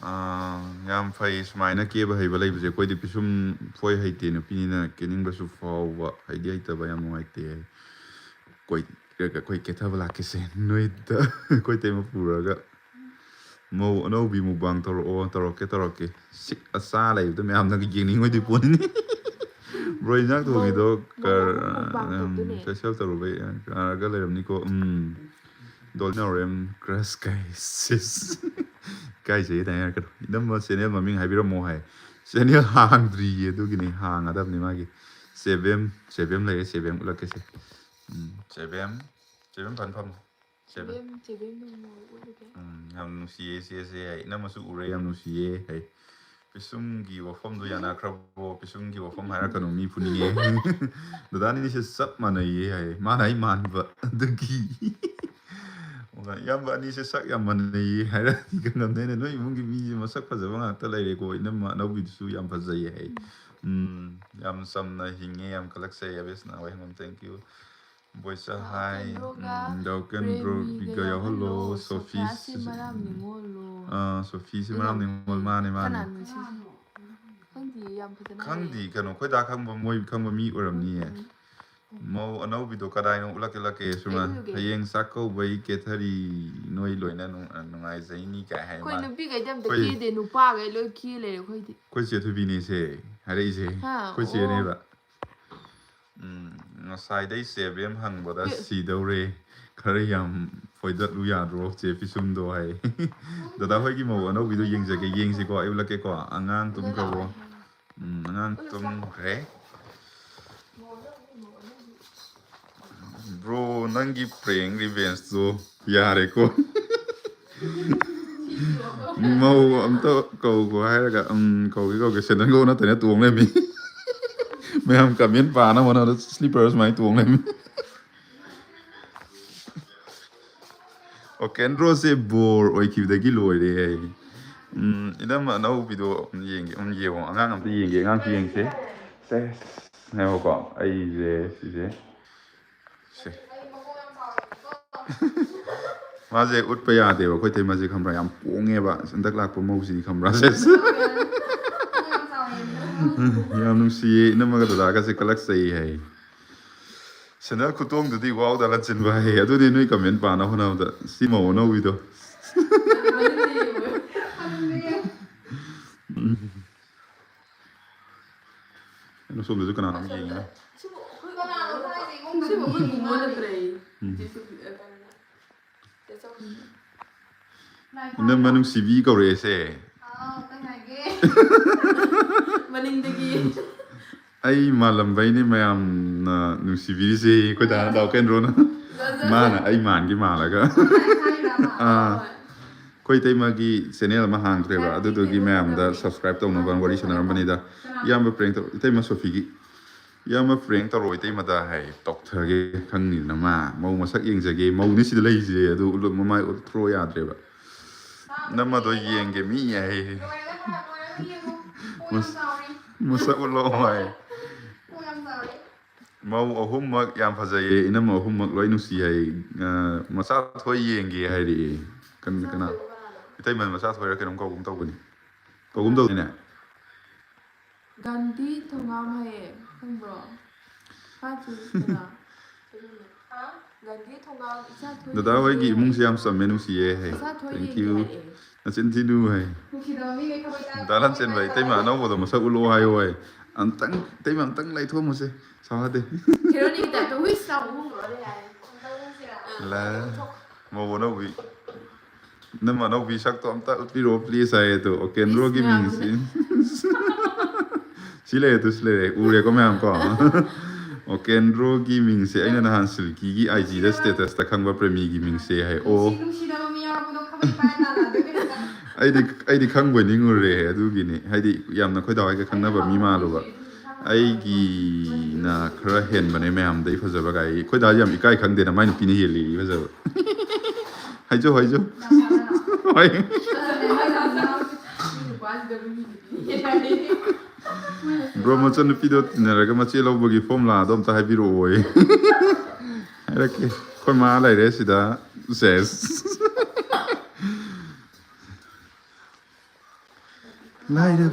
ꯑꯥ, ꯌꯥꯝ ꯐꯩ ꯁꯨꯃꯥꯏꯅ ꯀꯦꯕ ꯍꯩꯕ ꯂꯩꯕꯁꯦ꯫ ꯑꯩꯈꯣꯏꯗꯤ ꯄꯤꯁꯨꯝ ꯐꯣꯏ ꯍꯩꯇꯦ, ꯅꯨꯄꯤꯅꯤꯅ ꯀꯦꯅꯤꯡꯕꯁꯨ ꯐꯥꯎꯕ, ꯍꯩꯗꯤ ꯍꯩꯇꯕ, ꯌꯥꯝ ꯅꯨꯡꯉꯥꯏꯇꯦ꯫ ꯑꯩꯈꯣꯏ, ꯑꯩꯈꯣꯏ ꯀꯦꯊꯕ ꯂꯥꯛꯀꯦꯁꯦ ꯅꯣꯏꯗ꯫ ꯑꯩꯈꯣꯏ ꯇꯩꯃ ꯄꯨꯔꯒ꯫ ꯃꯧ ꯑꯅꯧꯕꯤ ꯃꯨꯛꯕꯥꯡ ꯇꯧꯔꯛꯑꯣ, ꯇꯧꯔꯛꯀꯦ, ꯇꯧꯔꯛꯀꯦ꯫ ꯁꯤꯛ ꯑꯆꯥ ꯂꯩꯕꯗꯣ ꯃꯌꯥꯝꯅ ꯌꯦꯡꯅꯤꯡꯉꯣꯏꯗꯣꯏ ꯄꯣꯠꯅꯤ꯫ ꯕ꯭ꯔꯣ, ꯏꯟꯖꯥꯡ ꯊꯣꯡꯉꯤꯗꯣ ꯃꯧ, ꯃꯧ ꯀꯔ-, ꯑꯃ ꯃꯨꯛꯕꯥꯡ ꯎꯝ, ꯇꯧꯗꯣꯏꯅꯦ꯫ ꯐꯦꯁꯤꯌꯦꯜ ꯇꯧꯔꯨꯕꯩ ꯀꯥꯔꯒ ꯂꯩꯔꯝꯅꯤꯀꯣ꯫ ꯎꯝ꯫ ꯗꯣꯜꯅꯥꯎꯔꯦꯝ crush guys, sis꯫ ꯏꯀꯥꯏꯖꯩ ꯇꯥꯏ ꯍꯥꯏꯔꯛꯀꯅꯨ꯫ ꯏꯅꯝꯃ ꯆꯦꯅꯦꯜ ꯃꯃꯤꯡ ꯍꯥꯏꯕꯤꯔꯝꯃꯣ ꯍꯥꯏ꯫ ꯆꯦꯅꯦꯜ ꯍꯥꯡꯗ꯭ꯔꯤꯌꯦ, ꯑꯗꯨꯒꯤꯅꯤ, ꯍꯥꯡꯒꯗꯕꯅꯤ ꯃꯥꯒꯤ꯫ ꯆꯦꯕꯦꯝ, ꯆꯦꯕꯦꯝ ꯂꯩꯔꯦ, ꯆꯦꯕꯦꯝ ꯎꯠꯂꯛꯀꯦꯁꯦ꯫ ꯎꯝ, ꯆꯦꯕꯦꯝ, ꯆꯦꯕꯦꯝ ꯐꯟ ꯐꯝ꯫ ꯆꯦꯕꯦꯝ꯫ ꯆꯦꯕꯦꯝ, ꯆꯦꯕꯦꯝ ꯅꯣꯡꯃ ꯎꯠꯂꯨꯒꯦ꯫ ꯎꯝ, ꯌꯥꯝ ꯅꯨꯡꯁꯤꯌꯦ ꯆꯦꯁꯦ ꯍꯥꯏ꯫ ꯏꯅꯝꯃꯁꯨ ꯎꯔꯦ, ꯌꯥꯝ ꯅꯨꯡꯁꯤꯌꯦ ꯍꯥꯏ꯫ ꯄꯤꯁꯨꯝꯒꯤ ꯋꯥꯐꯝꯗꯣ ꯌꯥꯅꯈ꯭ꯔꯕꯣ? ꯄꯤꯁꯨꯝꯒꯤ ꯋꯥꯐꯝ ꯍꯥꯏꯔꯛꯀꯅꯨ, ꯃꯤ ꯐꯨꯅꯤꯡꯉꯦ꯫ ꯗꯗꯥ ꯑꯅꯤꯁꯦ ꯆꯞ ꯃꯥꯟꯅꯩꯌꯦ ꯍꯥꯏ꯫ ꯃꯥꯅ ꯑꯩ ꯃꯥꯟꯕ ꯑꯗꯨꯒꯤ꯫ ꯏꯌꯥꯝꯕ ꯑꯅꯤꯁꯦ ꯁꯛ ꯌꯥꯝ ꯃꯥꯟꯅꯩꯌꯦ ꯍꯥꯏꯔꯗꯤ ꯀꯩꯅꯣꯝꯅꯦ꯫ ꯅꯣꯏ ꯏꯃꯨꯡꯒꯤ ꯃꯤꯁꯦ ꯃꯁꯛ ꯐꯖꯕ ꯉꯥꯛꯇ ꯂꯩꯔꯦꯀꯣ꯫ ꯏꯅꯝꯃ ꯑꯅꯧꯕꯤꯗꯨꯁꯨ ꯌꯥꯝ ꯐꯖꯩꯌꯦ ꯍꯥꯏ꯫ ꯎꯝ, ꯌꯥꯝ ꯆꯝꯅ ꯍꯤꯡꯉꯦ, ꯌꯥꯝ ꯀꯜꯂꯛꯆꯩ꯫ ꯑꯕꯦꯁꯅꯥ ꯋꯥꯍꯦꯡꯕꯝ, thank you꯫ ꯕꯣꯏꯆꯥ, ꯗꯥꯎ ꯍꯥꯏ꯫ ꯀꯦꯟꯗ꯭ꯔꯣꯒ ꯎꯝ, ꯗꯥꯎ ꯀꯦꯟꯗ꯭ꯔꯣ ꯔꯦꯃꯤꯒ ꯕꯤꯒ ꯌꯥꯎꯍꯜꯂꯣ꯫ ꯌꯥꯎꯍꯜꯂꯣ꯫ ꯁꯣꯐꯤꯁ꯫ ꯁꯣꯐꯤꯌꯥꯁꯤ ꯃꯔꯥꯝ ꯅꯤꯉꯣꯜꯂꯣ꯫ ꯑꯥ, ꯁꯣꯐꯤꯁꯤ ꯃꯔꯥꯝ ꯅꯤꯉꯣꯜ, ꯃꯥꯅꯦ, ꯃꯥꯅꯦ꯫ ꯀꯅꯥꯅꯣ ꯁꯤꯁꯦ? ꯈꯪꯗꯤꯌꯦ, ꯌꯥꯝ ꯐꯖꯅ ꯈꯪꯗꯤ, ꯍꯥꯏꯔꯛꯑꯦ꯫ ꯀꯩꯅꯣ, ꯑꯩꯈꯣꯏ ꯗꯥ ꯈꯪꯕ, ꯃꯣꯏ ꯈꯪꯕ ꯃꯤ ꯑꯣꯏꯔꯝꯅꯤꯌꯦ꯫ ꯎꯝ꯫ ꯃꯧ ꯑꯅꯧꯕꯤꯗꯣ ꯀꯗꯥꯏꯅꯣ? ꯎꯠꯂꯛꯀꯦ, ꯎꯠꯂꯛꯀꯦ, ꯁꯨꯃ꯫ ꯑꯩ ꯎꯠꯂꯨꯒꯦ꯫ "ꯍꯌꯦꯡ ꯆꯥꯛ ꯀꯧꯕꯩ ꯀꯦꯊꯔꯤ, ꯅꯣꯏ ꯂꯣꯏꯅ ꯅꯨꯡ-, ꯅꯨꯡꯉꯥꯏꯖꯩꯅꯤ" ꯀꯥꯏ ꯍꯥꯏ ꯑꯩꯈꯣꯏ ꯃꯥꯅ꯫ ꯅꯨꯄꯤꯈꯩꯗꯤ ꯑꯝꯇ ꯑꯩꯈꯣꯏ ꯀꯦꯗꯦ, ꯅꯨꯄꯥꯈꯩ ꯂꯣꯏ ꯀꯦ ꯂꯩꯔꯦ ꯑꯩꯈꯣꯏꯗꯤ꯫ ꯑꯩꯈꯣꯏ ꯆꯦ ꯊꯣꯏꯕꯤꯅꯦꯁꯦ ꯍꯥꯏꯔꯛꯏꯁꯦ꯫ ꯍꯥ, ꯑꯩꯈꯣꯏ ꯑꯣ꯫ ꯆꯦꯅꯦꯕ꯫ ꯎꯝ, ꯉꯁꯥꯏꯗꯩ ꯆꯦ ꯕꯦꯝ ꯍꯪꯕꯗ ꯀꯦ- ꯁꯤꯗꯧꯔꯦ꯫ ꯈꯔ ꯌꯥꯝ ꯐꯣꯏꯗꯠꯂꯨ ꯌꯥꯗ꯭ꯔꯣ, ꯆꯦ ꯄꯤꯁꯨꯝꯗꯣ ꯍꯥꯏ꯫ ꯗꯗꯥ ꯍꯣꯏꯒꯤ ꯃꯧ ꯑꯅꯧꯕꯤꯗꯣ ꯌꯦꯡꯖꯒꯦ, ꯌꯦꯡꯁꯤꯀꯣ, ꯑꯩ ꯎꯠꯂꯛꯀꯦꯀꯣ꯫ ꯑꯉꯥꯡ ꯇꯨꯝꯈ꯭ꯔꯕꯣ? ꯎꯝ, ꯑꯉꯥꯡ ꯇꯨꯝꯈ꯭ꯔꯦ꯫ Bro, ꯅꯪꯒꯤ prank revengeꯇꯣ ꯌꯥꯔꯦꯀꯣ꯫ ꯃꯧ ꯑꯝꯇ ꯀꯧꯈꯣ ꯍꯥꯏꯔꯒ, ꯎꯝ, ꯀꯧꯒꯦ, ꯀꯧꯒꯦ, sandalꯒ ꯑꯣꯟꯅ ꯇꯩꯅ ꯇꯣꯡ ꯂꯩꯔꯝꯃꯤ꯫ ꯃꯌꯥꯝ comment ꯄꯥꯅꯕ ꯍꯣꯠꯅꯕꯗ slipper ꯁꯨꯃꯥꯏꯅ ꯇꯣꯡ ꯂꯩꯔꯝꯃꯤ꯫ ꯑꯣ, ꯀꯦꯟꯗ꯭ꯔꯣꯁꯦ bore ꯑꯣꯏꯈꯤꯕꯗꯒꯤ ꯂꯣꯏꯔꯦ ꯍꯥꯏ꯫ ꯎꯝ, ꯏꯅꯝꯃ ꯑꯅꯧꯕꯤꯗꯣ ꯑꯝ ꯌꯦꯡꯒꯦ, ꯑꯝ ꯌꯦꯡꯉꯣ, ꯑꯉꯥꯡ ꯑꯝꯇ ꯌꯦꯡꯒꯦ, ꯑꯉꯥꯡꯁꯨ ꯌꯦꯡꯁꯦ꯫ ꯁꯦ, ꯉꯥꯏꯈꯣꯀꯣ, ꯑꯩꯁꯦ ꯁꯤꯁꯦ, ꯁꯦ꯫ ꯃꯥꯁꯦ ꯎꯠꯄ ꯌꯥꯗꯦꯕ, ꯑꯩꯈꯣꯏ ꯇꯩꯃꯁꯦ ꯈꯪꯕ꯭ꯔꯥ, ꯌꯥꯝ ꯄꯣꯡꯉꯦꯕ꯫ ꯍꯟꯗꯛ ꯂꯥꯛꯄ ꯃꯧꯁꯤꯗꯤ ꯈꯪꯕ꯭ꯔꯥ, ꯁꯦ꯫ ꯌꯥꯝ ꯅꯨꯡꯁꯤꯌꯦ, ꯏꯅꯝꯃꯒ ꯗꯗꯥꯒꯁꯦ ꯀꯂꯛꯆꯩ ꯍꯥꯏ꯫ Sandal ꯈꯨꯇꯣꯡꯗꯨꯗꯤ ꯋꯥꯎꯗ ꯂꯟꯆꯤꯟꯕ ꯍꯥꯏꯌꯦ꯫ ꯑꯗꯨꯅꯦ ꯅꯣꯏ comment ꯄꯥꯅ ꯍꯣꯠꯅꯕꯗ ꯁꯤ ꯃꯧ ꯑꯅꯧꯕꯤꯗꯣ꯫ ꯎꯝ꯫ ꯑꯩꯅ ꯁꯣꯝꯗꯁꯨ ꯀꯅꯥꯅꯣꯝ ꯌꯦꯡꯉꯤ꯫ ꯁꯤꯕꯨ ꯑꯩꯈꯣꯏ ꯀꯅꯥꯅꯣ ꯍꯥꯏꯁꯦ? ꯁꯤꯕꯨ ꯑꯩꯈꯣꯏ ꯃꯨꯡꯉꯣ ꯅꯠꯇ꯭ꯔꯦ꯫ ꯎꯝ꯫ ꯆꯦ ꯁꯣꯐꯤ-, ꯑ, ꯀꯩꯅꯣ꯫ ꯆꯦ ꯆꯧ-, ꯏꯅꯝꯃ ꯅꯨꯡꯁꯤꯕꯤ ꯀꯧꯔꯛꯑꯦꯁꯦ꯫ ꯍꯥꯎ, ꯀꯩ ꯍꯥꯏꯒꯦ? ꯃꯅꯤꯡꯗꯒꯤ꯫ ꯑꯩ ꯃꯥꯜꯂꯝꯕꯩꯅꯦ ꯃꯌꯥꯝꯅ ꯅꯨꯡꯁꯤꯕꯤꯔꯤꯁꯦ, ꯑꯩꯈꯣꯏ ꯗꯥ ꯗꯥꯎ ꯀꯦꯟꯗ꯭ꯔꯣꯅ꯫ ꯖꯥ, ꯖꯥ, ꯖꯥ꯫ ꯃꯥꯅ ꯑꯩ ꯃꯥꯟꯒꯤ ꯃꯥꯜꯂꯒ꯫ ꯃꯥꯅ ꯍꯥꯏꯔꯤꯔꯕ? ꯑꯥ꯫ ꯍꯣꯏ꯫ ꯑꯩꯈꯣꯏ ꯏꯇꯩꯃꯒꯤ channel ꯑꯃ ꯍꯥꯡꯈ꯭ꯔꯦꯕ, ꯀꯅꯥ ꯑꯗꯨꯗꯨꯒꯤ ꯀꯩꯅꯣ ꯃꯌꯥꯝꯗ ꯇꯧꯔꯤ? Subscribe ꯇꯧꯅꯕ ꯀꯅꯥ ꯋꯥꯔꯤ ꯁꯥꯟꯅꯔꯝꯕꯅꯤꯗ꯫ ꯀꯅꯥ? ꯏꯌꯥꯝꯕ prank ꯇꯧ-, ꯏꯇꯩꯃ ꯁꯣꯐꯤꯒꯤ꯫ "ꯏꯌꯥꯝꯕ prank ꯇꯧꯔꯛꯑꯣ ꯏꯇꯩꯃꯗ" ꯍꯥꯏ꯫ ꯇꯧꯊꯒꯦ ꯈꯪꯅꯤꯗꯅ ꯃꯥ꯫ ꯃꯧ ꯃꯁꯛ ꯌꯦꯡꯖꯒꯦ꯫ ꯃꯧꯅꯤ ꯁꯤꯗ ꯂꯩꯔꯤꯁꯦ꯫ ꯑꯗꯨ ꯎꯠꯂꯣ-, ꯃꯃꯥꯏ ꯎꯠꯊ꯭ꯔꯣ ꯌꯥꯗ꯭ꯔꯦꯕ꯫ ꯅꯝꯃꯗꯣ ꯌꯦꯡꯒꯦ ꯃꯤ ꯍꯥꯏ꯫ ꯂꯣꯏꯔꯒ ꯊꯥ-, ꯂꯣꯏꯔꯒ ꯌꯦꯡꯉꯣ꯫ ꯀꯣꯛ ꯌꯥꯝ ꯃꯁ-, ꯆꯥꯎꯔꯦ꯫ ꯃꯁꯛ ꯎꯠꯂꯣ ꯍꯥꯏ꯫ ꯀꯣꯛ ꯌꯥꯝ ꯆꯥꯎꯔꯦ꯫ "ꯃꯧ ꯑꯍꯨꯝꯃꯛ ꯌꯥꯝ ꯐꯖꯩꯌꯦ, ꯏꯅꯝꯃ ꯑꯍꯨꯝꯃꯛ ꯂꯣꯏ ꯅꯨꯡꯁꯤ" ꯍꯥꯏ꯫ ꯑ, ꯃꯆꯥ ꯊꯣꯏ ꯌꯦꯡꯒꯦ ꯍꯥꯏꯔꯛꯑꯦ꯫ ꯀꯟ-, ꯃꯆꯥ ꯀꯅꯥ? ꯊꯣꯏꯕꯨ ꯀꯅꯥꯅꯣ? ꯏꯇꯩꯃ ꯃꯆꯥ ꯊꯣꯏꯔ ꯀꯩꯅꯣꯝ ꯀꯧꯒꯨꯝ ꯇꯧꯕꯅꯤ꯫ ꯀꯧꯒꯨꯝ ꯇꯧꯗꯣꯏꯅꯦ꯫ ꯒꯥꯟꯙꯤ ꯊꯣꯉꯥꯝ ꯍꯥꯏꯌꯦ, ꯈꯪꯕ꯭ꯔꯣ? ꯒꯥꯟꯙꯤ ꯊꯣꯡꯒꯥꯜ ꯏꯆꯥ ꯊꯣꯏ ꯗꯗꯥ ꯍꯣꯏꯒꯤ ꯏꯃꯨꯡꯁꯦ ꯌꯥꯝ ꯆꯝꯃꯦ, ꯅꯨꯡꯁꯤꯌꯦ ꯍꯥꯏ꯫ ꯏꯆꯥ ꯊꯣꯏ Thank ꯌꯦꯡꯒꯦ you ꯍꯥꯏꯔꯛꯑꯦ꯫ ꯅꯆꯤꯟ ꯊꯤꯅꯨ ꯍꯥꯏ꯫ ꯅꯨꯡꯁꯤꯗꯕ ꯃꯤꯒꯩ ꯊꯃꯣꯏ ꯀꯥꯏꯔꯛꯀꯅꯤ꯫ ꯗꯥ ꯂꯥꯟꯆꯦꯟꯕ, ꯏꯇꯩꯃ ꯑꯅꯧꯕꯗꯣ ꯃꯁꯛ ꯎꯠꯂꯛꯑꯣ ꯍꯥꯏꯌꯣ ꯍꯥꯏ꯫ ꯑꯝꯇꯪ, ꯏꯇꯩꯃ ꯑꯝꯇꯪ ꯂꯩꯊꯣꯛꯑꯝꯃꯨꯁꯦ꯫ ꯁꯥꯎꯍꯗꯦ꯫ ꯍꯦꯔꯣꯅꯤꯒꯤ ꯇꯥꯏꯞꯇ ꯋꯤꯁ ꯇꯧ꯫ ꯂꯥ꯫ ꯃꯧ ꯑꯅꯧꯕꯤ꯫ ꯅꯝ ꯑꯅꯧꯕꯤ ꯁꯛꯇꯣ ꯑꯝꯇ ꯎꯠꯄꯤꯔꯛꯑꯣ please ꯍꯥꯏꯌꯦ ꯑꯗꯣ꯫ ꯑꯣꯀꯦꯟꯗ꯭ꯔꯣꯒꯤ please ꯃꯤꯡꯁꯤ꯫ ꯃꯌꯥꯝꯁꯤꯅ꯫ ꯁꯤ ꯂꯩꯔꯦ, ꯑꯗꯨ ꯁꯤ ꯂꯩꯔꯦ꯫ ꯎꯔꯦꯀꯣ ꯃꯌꯥꯝ ꯀꯣ꯫ ꯑꯣꯀꯦꯟꯗ꯭ꯔꯣꯒꯤ ꯃꯤꯡꯁꯦ ꯑꯩꯅ ꯅꯍꯥꯟ ꯁꯤꯜꯀꯤꯒꯤ I G ꯗ status ꯇ ꯈꯪꯕ ꯄ꯭ꯔꯦꯃꯤꯒꯤ ꯃꯤꯡꯁꯦ ꯍꯥꯏ꯫ ꯑꯣ꯫ ꯅꯨꯡꯁꯤ ꯅꯨꯡꯁꯤꯗꯕ ꯃꯤ ꯌꯥꯎꯔꯛꯄꯗꯣ ꯈꯕꯔ ꯄꯥꯏꯔ ꯇꯥꯟꯅꯗꯣꯏꯅꯦ꯫ ꯑꯩꯗꯤ, ꯑꯩꯗꯤ ꯈꯪꯕꯣꯏ ꯅꯤꯡꯉꯨꯔꯦ ꯑꯗꯨꯒꯤꯅꯤ꯫ ꯍꯥꯏꯗꯤ ꯌꯥꯝꯅ ꯑꯩꯈꯣꯏ ꯗꯥ ꯍꯣꯏꯒ ꯈꯪꯅꯕ ꯃꯤ ꯃꯥꯜꯂꯨꯕ꯫ ꯑꯩꯒꯤꯅ ꯈꯔ ꯍꯦꯟꯕꯅꯦ ꯃꯌꯥꯝꯗꯩ ꯐꯖꯕ ꯒꯥꯏ꯫ ꯑꯩꯈꯣꯏ ꯗꯥꯗꯤ ꯌꯥꯝ ꯏꯀꯥꯏ ꯈꯪꯗꯦꯅ ꯃꯥꯏ ꯅꯨꯄꯤꯅ ꯍꯦꯜꯂꯤ ꯐꯖꯕ꯫ ꯍꯥꯏꯖꯧ, ꯍꯥꯏꯖꯧ꯫ ꯍꯣꯏ꯫ ꯕ꯭ꯔꯣ, ꯃꯆꯟꯅꯨꯄꯤꯗꯣ ꯇꯤꯟꯅꯔꯒ ꯃꯆꯦ ꯂꯧꯕꯒꯤ ꯐꯣꯝꯂꯥꯗꯣ ꯑꯝꯇ ꯍꯥꯏꯕꯤꯔꯛꯑꯣꯌꯦ꯫ ꯍꯥꯏꯔꯛꯀꯦ꯫ ꯑꯩꯈꯣꯏ ꯃꯥ ꯂꯩꯔꯦ ꯁꯤꯗ꯫ ꯁꯦꯁ꯫ ꯂꯥꯏꯔ-,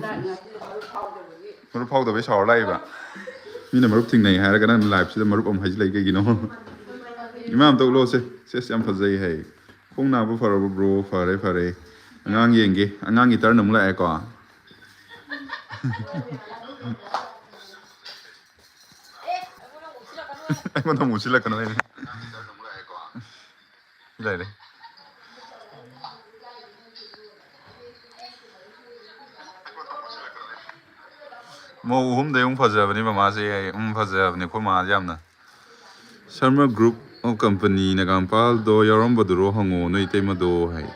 ꯃꯔꯨꯞ ꯐꯥꯎꯗꯕꯩ ꯁꯥꯎꯔ ꯂꯥꯛꯏꯕ꯫ ꯃꯤꯅ ꯃꯔꯨꯞ ꯊꯤꯡꯅꯩ ꯍꯥꯏꯔꯒ ꯅꯪ live ꯁꯤꯗ ꯃꯔꯨꯞ ꯑꯃ ꯍꯥꯏꯖꯤꯜꯂꯛꯏ ꯀꯩꯒꯤꯅꯣ? ꯏꯃꯥ ꯑꯝꯇ ꯎꯠꯂꯣꯁꯦ꯫ ꯁꯦꯁ, ꯌꯥꯝ ꯐꯖꯩ ꯍꯥꯏ꯫ ꯈꯣꯡ ꯅꯥꯕ ꯐꯔꯕꯣ bro? ꯐꯔꯦ, ꯐꯔꯦ꯫ ꯑꯉꯥꯡ ꯌꯦꯡꯒꯦ꯫ ꯑꯉꯥꯡꯒꯤ turn ꯑꯃꯨꯛ ꯂꯥꯛꯑꯦꯀꯣ꯫ ꯑꯩꯉꯣꯟꯗ ꯑꯃꯨꯛ ꯎꯁꯤꯜꯂꯛꯀꯅꯨ ꯍꯥꯏꯅꯦ꯫ ꯁꯤ ꯂꯩꯔꯦ꯫ ꯃꯧ ꯑꯍꯨꯝꯗꯩ ꯑꯃꯨꯛ ꯐꯖꯕꯅꯤ ꯃꯃꯥꯁꯦ꯫ ꯎꯝ, ꯐꯖꯕꯅꯤ ꯑꯩꯈꯣꯏ ꯃꯥꯁꯦ ꯌꯥꯝꯅ꯫ Sharma Group of Company ꯅꯒꯥꯝꯄꯥꯜꯗꯣ ꯌꯥꯎꯔꯝꯕꯗꯨꯔꯣ ꯍꯪꯉꯣ ꯅꯣꯏ ꯏꯇꯩꯃꯗꯣ ꯍꯥꯏ꯫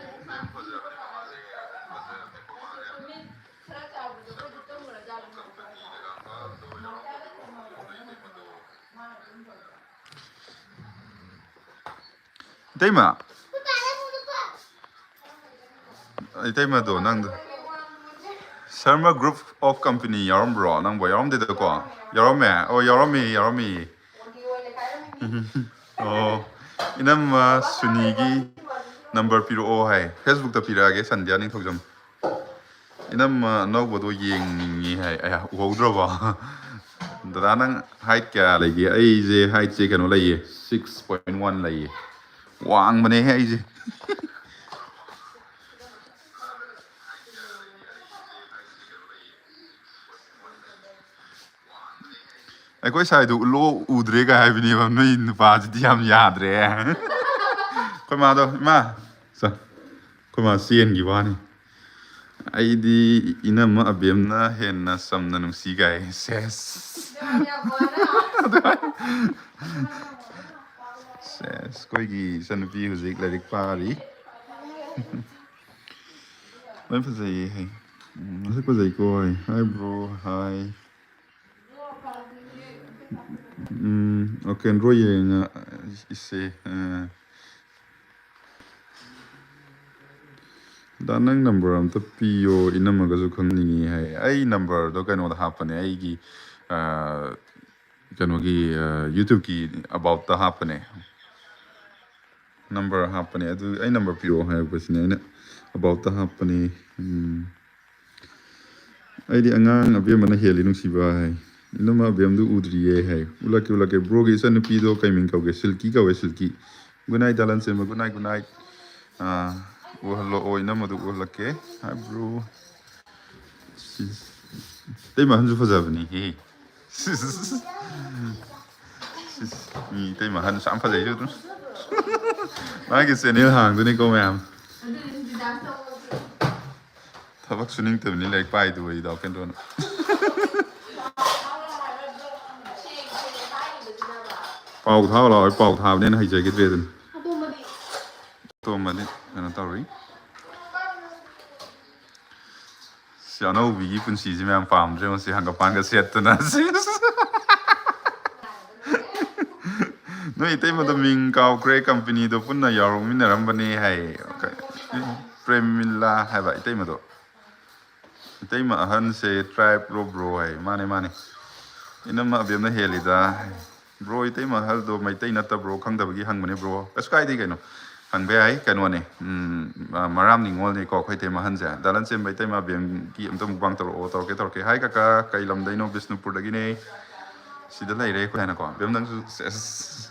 ꯏꯇꯩꯃ꯫ ꯏꯇꯩꯃꯗꯣ ꯅꯪꯗꯣ꯫ Sharma Group of Company ꯌꯥꯎꯔꯝꯕ꯭ꯔꯣ? ꯅꯪꯕꯣ ꯌꯥꯎꯔꯝꯗꯦꯗꯀꯣ? ꯌꯥꯎꯔꯝꯃꯦ? ꯑꯣ, ꯌꯥꯎꯔꯝꯃꯤ, ꯌꯥꯎꯔꯝꯃꯤ꯫ ꯑꯣ, ꯏꯅꯝꯃ ꯁꯨꯅꯤꯒꯤ number ꯄꯤꯔꯛꯑꯣ ꯍꯥꯏ꯫ Facebook ꯇ ꯄꯤꯔꯛꯑꯒꯦ, ꯁꯟꯙ꯭ꯌꯥ ꯅꯤꯡꯊꯧꯖꯝ꯫ ꯏꯅꯝꯃ ꯑꯅꯧꯕꯗꯣ ꯌꯦꯡꯅꯤꯡꯉꯤ ꯍꯥꯏ꯫ ꯑꯌꯥ, ꯎꯍꯧꯗ꯭ꯔꯕꯣ? ꯗꯗꯥ, ꯅꯪ height ꯀꯌꯥ ꯂꯩꯒꯦ? ꯑꯩꯁꯦ heightꯁꯦ ꯀꯩꯅꯣ ꯂꯩꯌꯦ, six point one ꯂꯩꯌꯦ꯫ ꯋꯥꯡꯕꯅꯦꯍꯦ ꯑꯩꯁꯦ꯫ ꯑꯩꯈꯣꯏ ꯁꯥꯏꯗꯣ ꯎꯠꯂꯣ, ꯎꯗ꯭ꯔꯦ ꯀꯥꯏ ꯍꯥꯏꯕꯅꯦꯕ꯫ ꯅꯣꯏ ꯅꯨꯄꯥꯁꯤꯗꯤ ꯌꯥꯝ ꯌꯥꯗ꯭ꯔꯦ꯫ ꯑꯩꯈꯣꯏ ꯃꯥꯗꯣ, "ꯏꯃꯥ, ꯁꯦ, ꯑꯩꯈꯣꯏ ꯃꯥ ꯆꯦꯟꯈꯤꯕ ꯋꯥꯅꯤ꯫ ꯑꯩꯗꯤ ꯏꯅꯝꯃ ꯑꯕꯦꯝꯅ ꯍꯦꯟꯅ ꯆꯝꯅ ꯅꯨꯡꯁꯤ" ꯀꯥꯏ꯫ ꯁꯦꯁ꯫ ꯁꯦꯁ, ꯑꯩꯈꯣꯏꯒꯤ ꯏꯆꯟꯅꯨꯄꯤ ꯍꯧꯖꯤꯛ ꯂꯥꯏꯔꯤꯛ ꯄꯥꯔꯤ꯫ ꯂꯣꯏ ꯐꯖꯩꯌꯦ ꯍꯥꯏ꯫ ꯎꯝ, ꯃꯁꯛ ꯐꯖꯩꯀꯣ ꯍꯥꯏ꯫ Hi bro, hi꯫ ꯎꯝ, okay, ꯗ꯭ꯔꯣ ꯌꯦꯡꯉ ꯏꯁꯦ꯫ ꯑ꯫ ꯗꯥ, ꯅꯪ number ꯑꯝꯇ ꯄꯤꯌꯣ, ꯏꯅꯝꯃꯒꯁꯨ ꯈꯪꯅꯤꯡꯉꯤ ꯍꯥꯏ꯫ ꯑꯩ numberꯗꯣ ꯀꯩꯅꯣꯗ ꯍꯥꯞꯄꯅꯦ, ꯑꯩꯒꯤ, ꯑ, ꯀꯩꯅꯣꯒꯤ, ꯑ, YouTubeꯀꯤ aboutꯇ ꯍꯥꯞꯄꯅꯦ꯫ Number ꯍꯥꯞꯄꯅꯦ꯫ ꯑꯗꯨ ꯑꯩ number ꯄꯤꯔꯛꯑꯣ ꯍꯥꯏꯔꯛꯄꯁꯤꯅꯦ꯫ ꯑꯩꯅ aboutꯇ ꯍꯥꯞꯄꯅꯦ꯫ ꯎꯝ꯫ "ꯑꯩꯗꯤ ꯑꯉꯥꯡ ꯑꯕꯦꯝꯃꯅ ꯍꯦꯜꯂꯤ ꯅꯨꯡꯁꯤꯕ" ꯍꯥꯏ꯫ "ꯏꯅꯝꯃ ꯑꯕꯦꯝꯗꯨ ꯎꯗ꯭ꯔꯤꯌꯦ" ꯍꯥꯏ꯫ "ꯎꯠꯂꯛꯀꯦ, ꯎꯠꯂꯛꯀꯦ꯫ Broꯒꯤ ꯏꯆꯟꯅꯨꯄꯤꯗꯣ ꯀꯩ ꯃꯤꯡ ꯀꯧꯒꯦ?" "ꯁꯤꯜꯀꯤ" ꯀꯧꯋꯦ, ꯁꯤꯜꯀꯤ꯫ Good night, ꯗꯥ ꯂꯟꯆꯦꯟꯕ꯫ Good night, good night꯫ ꯑꯥ, ꯎꯍꯜꯂꯛꯑꯣ, ꯏꯅꯝꯃꯗꯨ ꯎꯍꯜꯂꯛꯀꯦ꯫ Hi bro꯫ ꯁꯤꯁ꯫ ꯏꯇꯩꯃ ꯑꯍꯟꯁꯨ ꯐꯖꯕꯅꯤꯍꯦ꯫ ꯁꯤꯁ꯫ ꯁꯤꯁ꯫ ꯃꯤ ꯏꯇꯩꯃ ꯑꯍꯟꯁꯨ ꯌꯥꯝ ꯐꯖꯩꯁꯨ ꯑꯗꯨꯝ꯫ ꯃꯥꯒꯤ channel ꯍꯥꯡꯗꯣꯏꯅꯤꯀꯣ ꯃꯌꯥꯝ꯫ ꯊꯕꯛ ꯁꯨꯅꯤꯡꯗꯕꯅꯤ, ꯂꯥꯏꯔꯤꯛ ꯄꯥꯏꯗꯨ ꯑꯩ ꯗꯥꯎ ꯀꯦꯟꯗ꯭ꯔꯣꯅ꯫ ꯄꯥꯎ ꯊꯥꯎ ꯂꯥꯎ, ꯑꯩ ꯄꯥꯎ ꯊꯥꯕꯅꯦꯅ ꯍꯩꯖꯈꯤꯗ꯭ꯔꯦ ꯑꯗꯨꯅ꯫ ꯑꯇꯣꯝꯕꯗꯤ ꯀꯩꯅꯣ ꯇꯧꯔꯤ꯫ ꯁꯤ ꯑꯅꯧꯕꯤꯒꯤ ꯄꯨꯟꯁꯤꯁꯤ ꯃꯌꯥꯝ ꯄꯥꯝꯗ꯭ꯔꯦ, ꯃꯁꯤ ꯍꯪꯒꯄꯥꯟꯒ ꯁꯦꯠꯇꯅ꯫ ꯅꯣꯏ ꯏꯇꯩꯃꯗꯣ ꯃꯤꯡ ꯀꯥꯎꯈ꯭ꯔꯦ, companyꯗꯣ ꯄꯨꯟꯅ ꯌꯥꯎꯔꯛꯃꯤꯟꯅꯔꯝꯕꯅꯦ ꯍꯥꯏ꯫ ꯄ꯭ꯔꯦꯃꯤꯂꯥ ꯍꯥꯏꯕ ꯏꯇꯩꯃꯗꯣ꯫ ꯏꯇꯩꯃ ꯑꯍꯟꯁꯦ tribeꯔꯣ bro ꯍꯥꯏ꯫ ꯃꯥꯅꯦ, ꯃꯥꯅꯦ꯫ ꯏꯅꯝꯃ ꯑꯕꯦꯝꯅ ꯍꯦꯜꯂꯤꯗ꯫ Bro, ꯏꯇꯩꯃ ꯑꯍꯜꯗꯣ ꯃꯩꯇꯩ ꯅꯠꯇꯕ꯭ꯔꯣ? ꯈꯪꯗꯕꯒꯤ ꯍꯪꯕꯅꯦ bro꯫ ꯀꯩꯁꯨ ꯀꯥꯏꯗꯦ ꯀꯩꯅꯣ꯫ ꯍꯪꯕ ꯌꯥꯏ꯫ ꯀꯩꯅꯣꯅꯦ꯫ ꯎꯝ, ꯑ, ꯃꯔꯥꯝ ꯅꯤꯉꯣꯜꯅꯦꯀꯣ ꯑꯩꯈꯣꯏ ꯏꯇꯩꯃ ꯑꯍꯟꯁꯦ꯫ ꯗꯥ ꯂꯟꯆꯦꯟꯕ, ꯏꯇꯩꯃ ꯑꯕꯦꯝꯒꯤ ꯑꯝꯇ mukbang ꯇꯧꯔꯛꯑꯣ꯫ ꯇꯧꯔꯛꯀꯦ, ꯇꯧꯔꯛꯀꯦ꯫ Hi ꯀꯀꯥ, ꯀꯩ ꯂꯝꯗꯩꯅꯣ? ꯕꯤꯁꯅꯨꯄꯨꯔꯗꯒꯤꯅꯦ꯫ ꯁꯤꯗ ꯂꯩꯔꯦ ꯑꯩꯈꯣꯏ ꯍꯥꯏꯅꯀꯣ꯫ ꯕꯦꯝꯗꯪꯁꯨ ꯁꯦꯁ꯫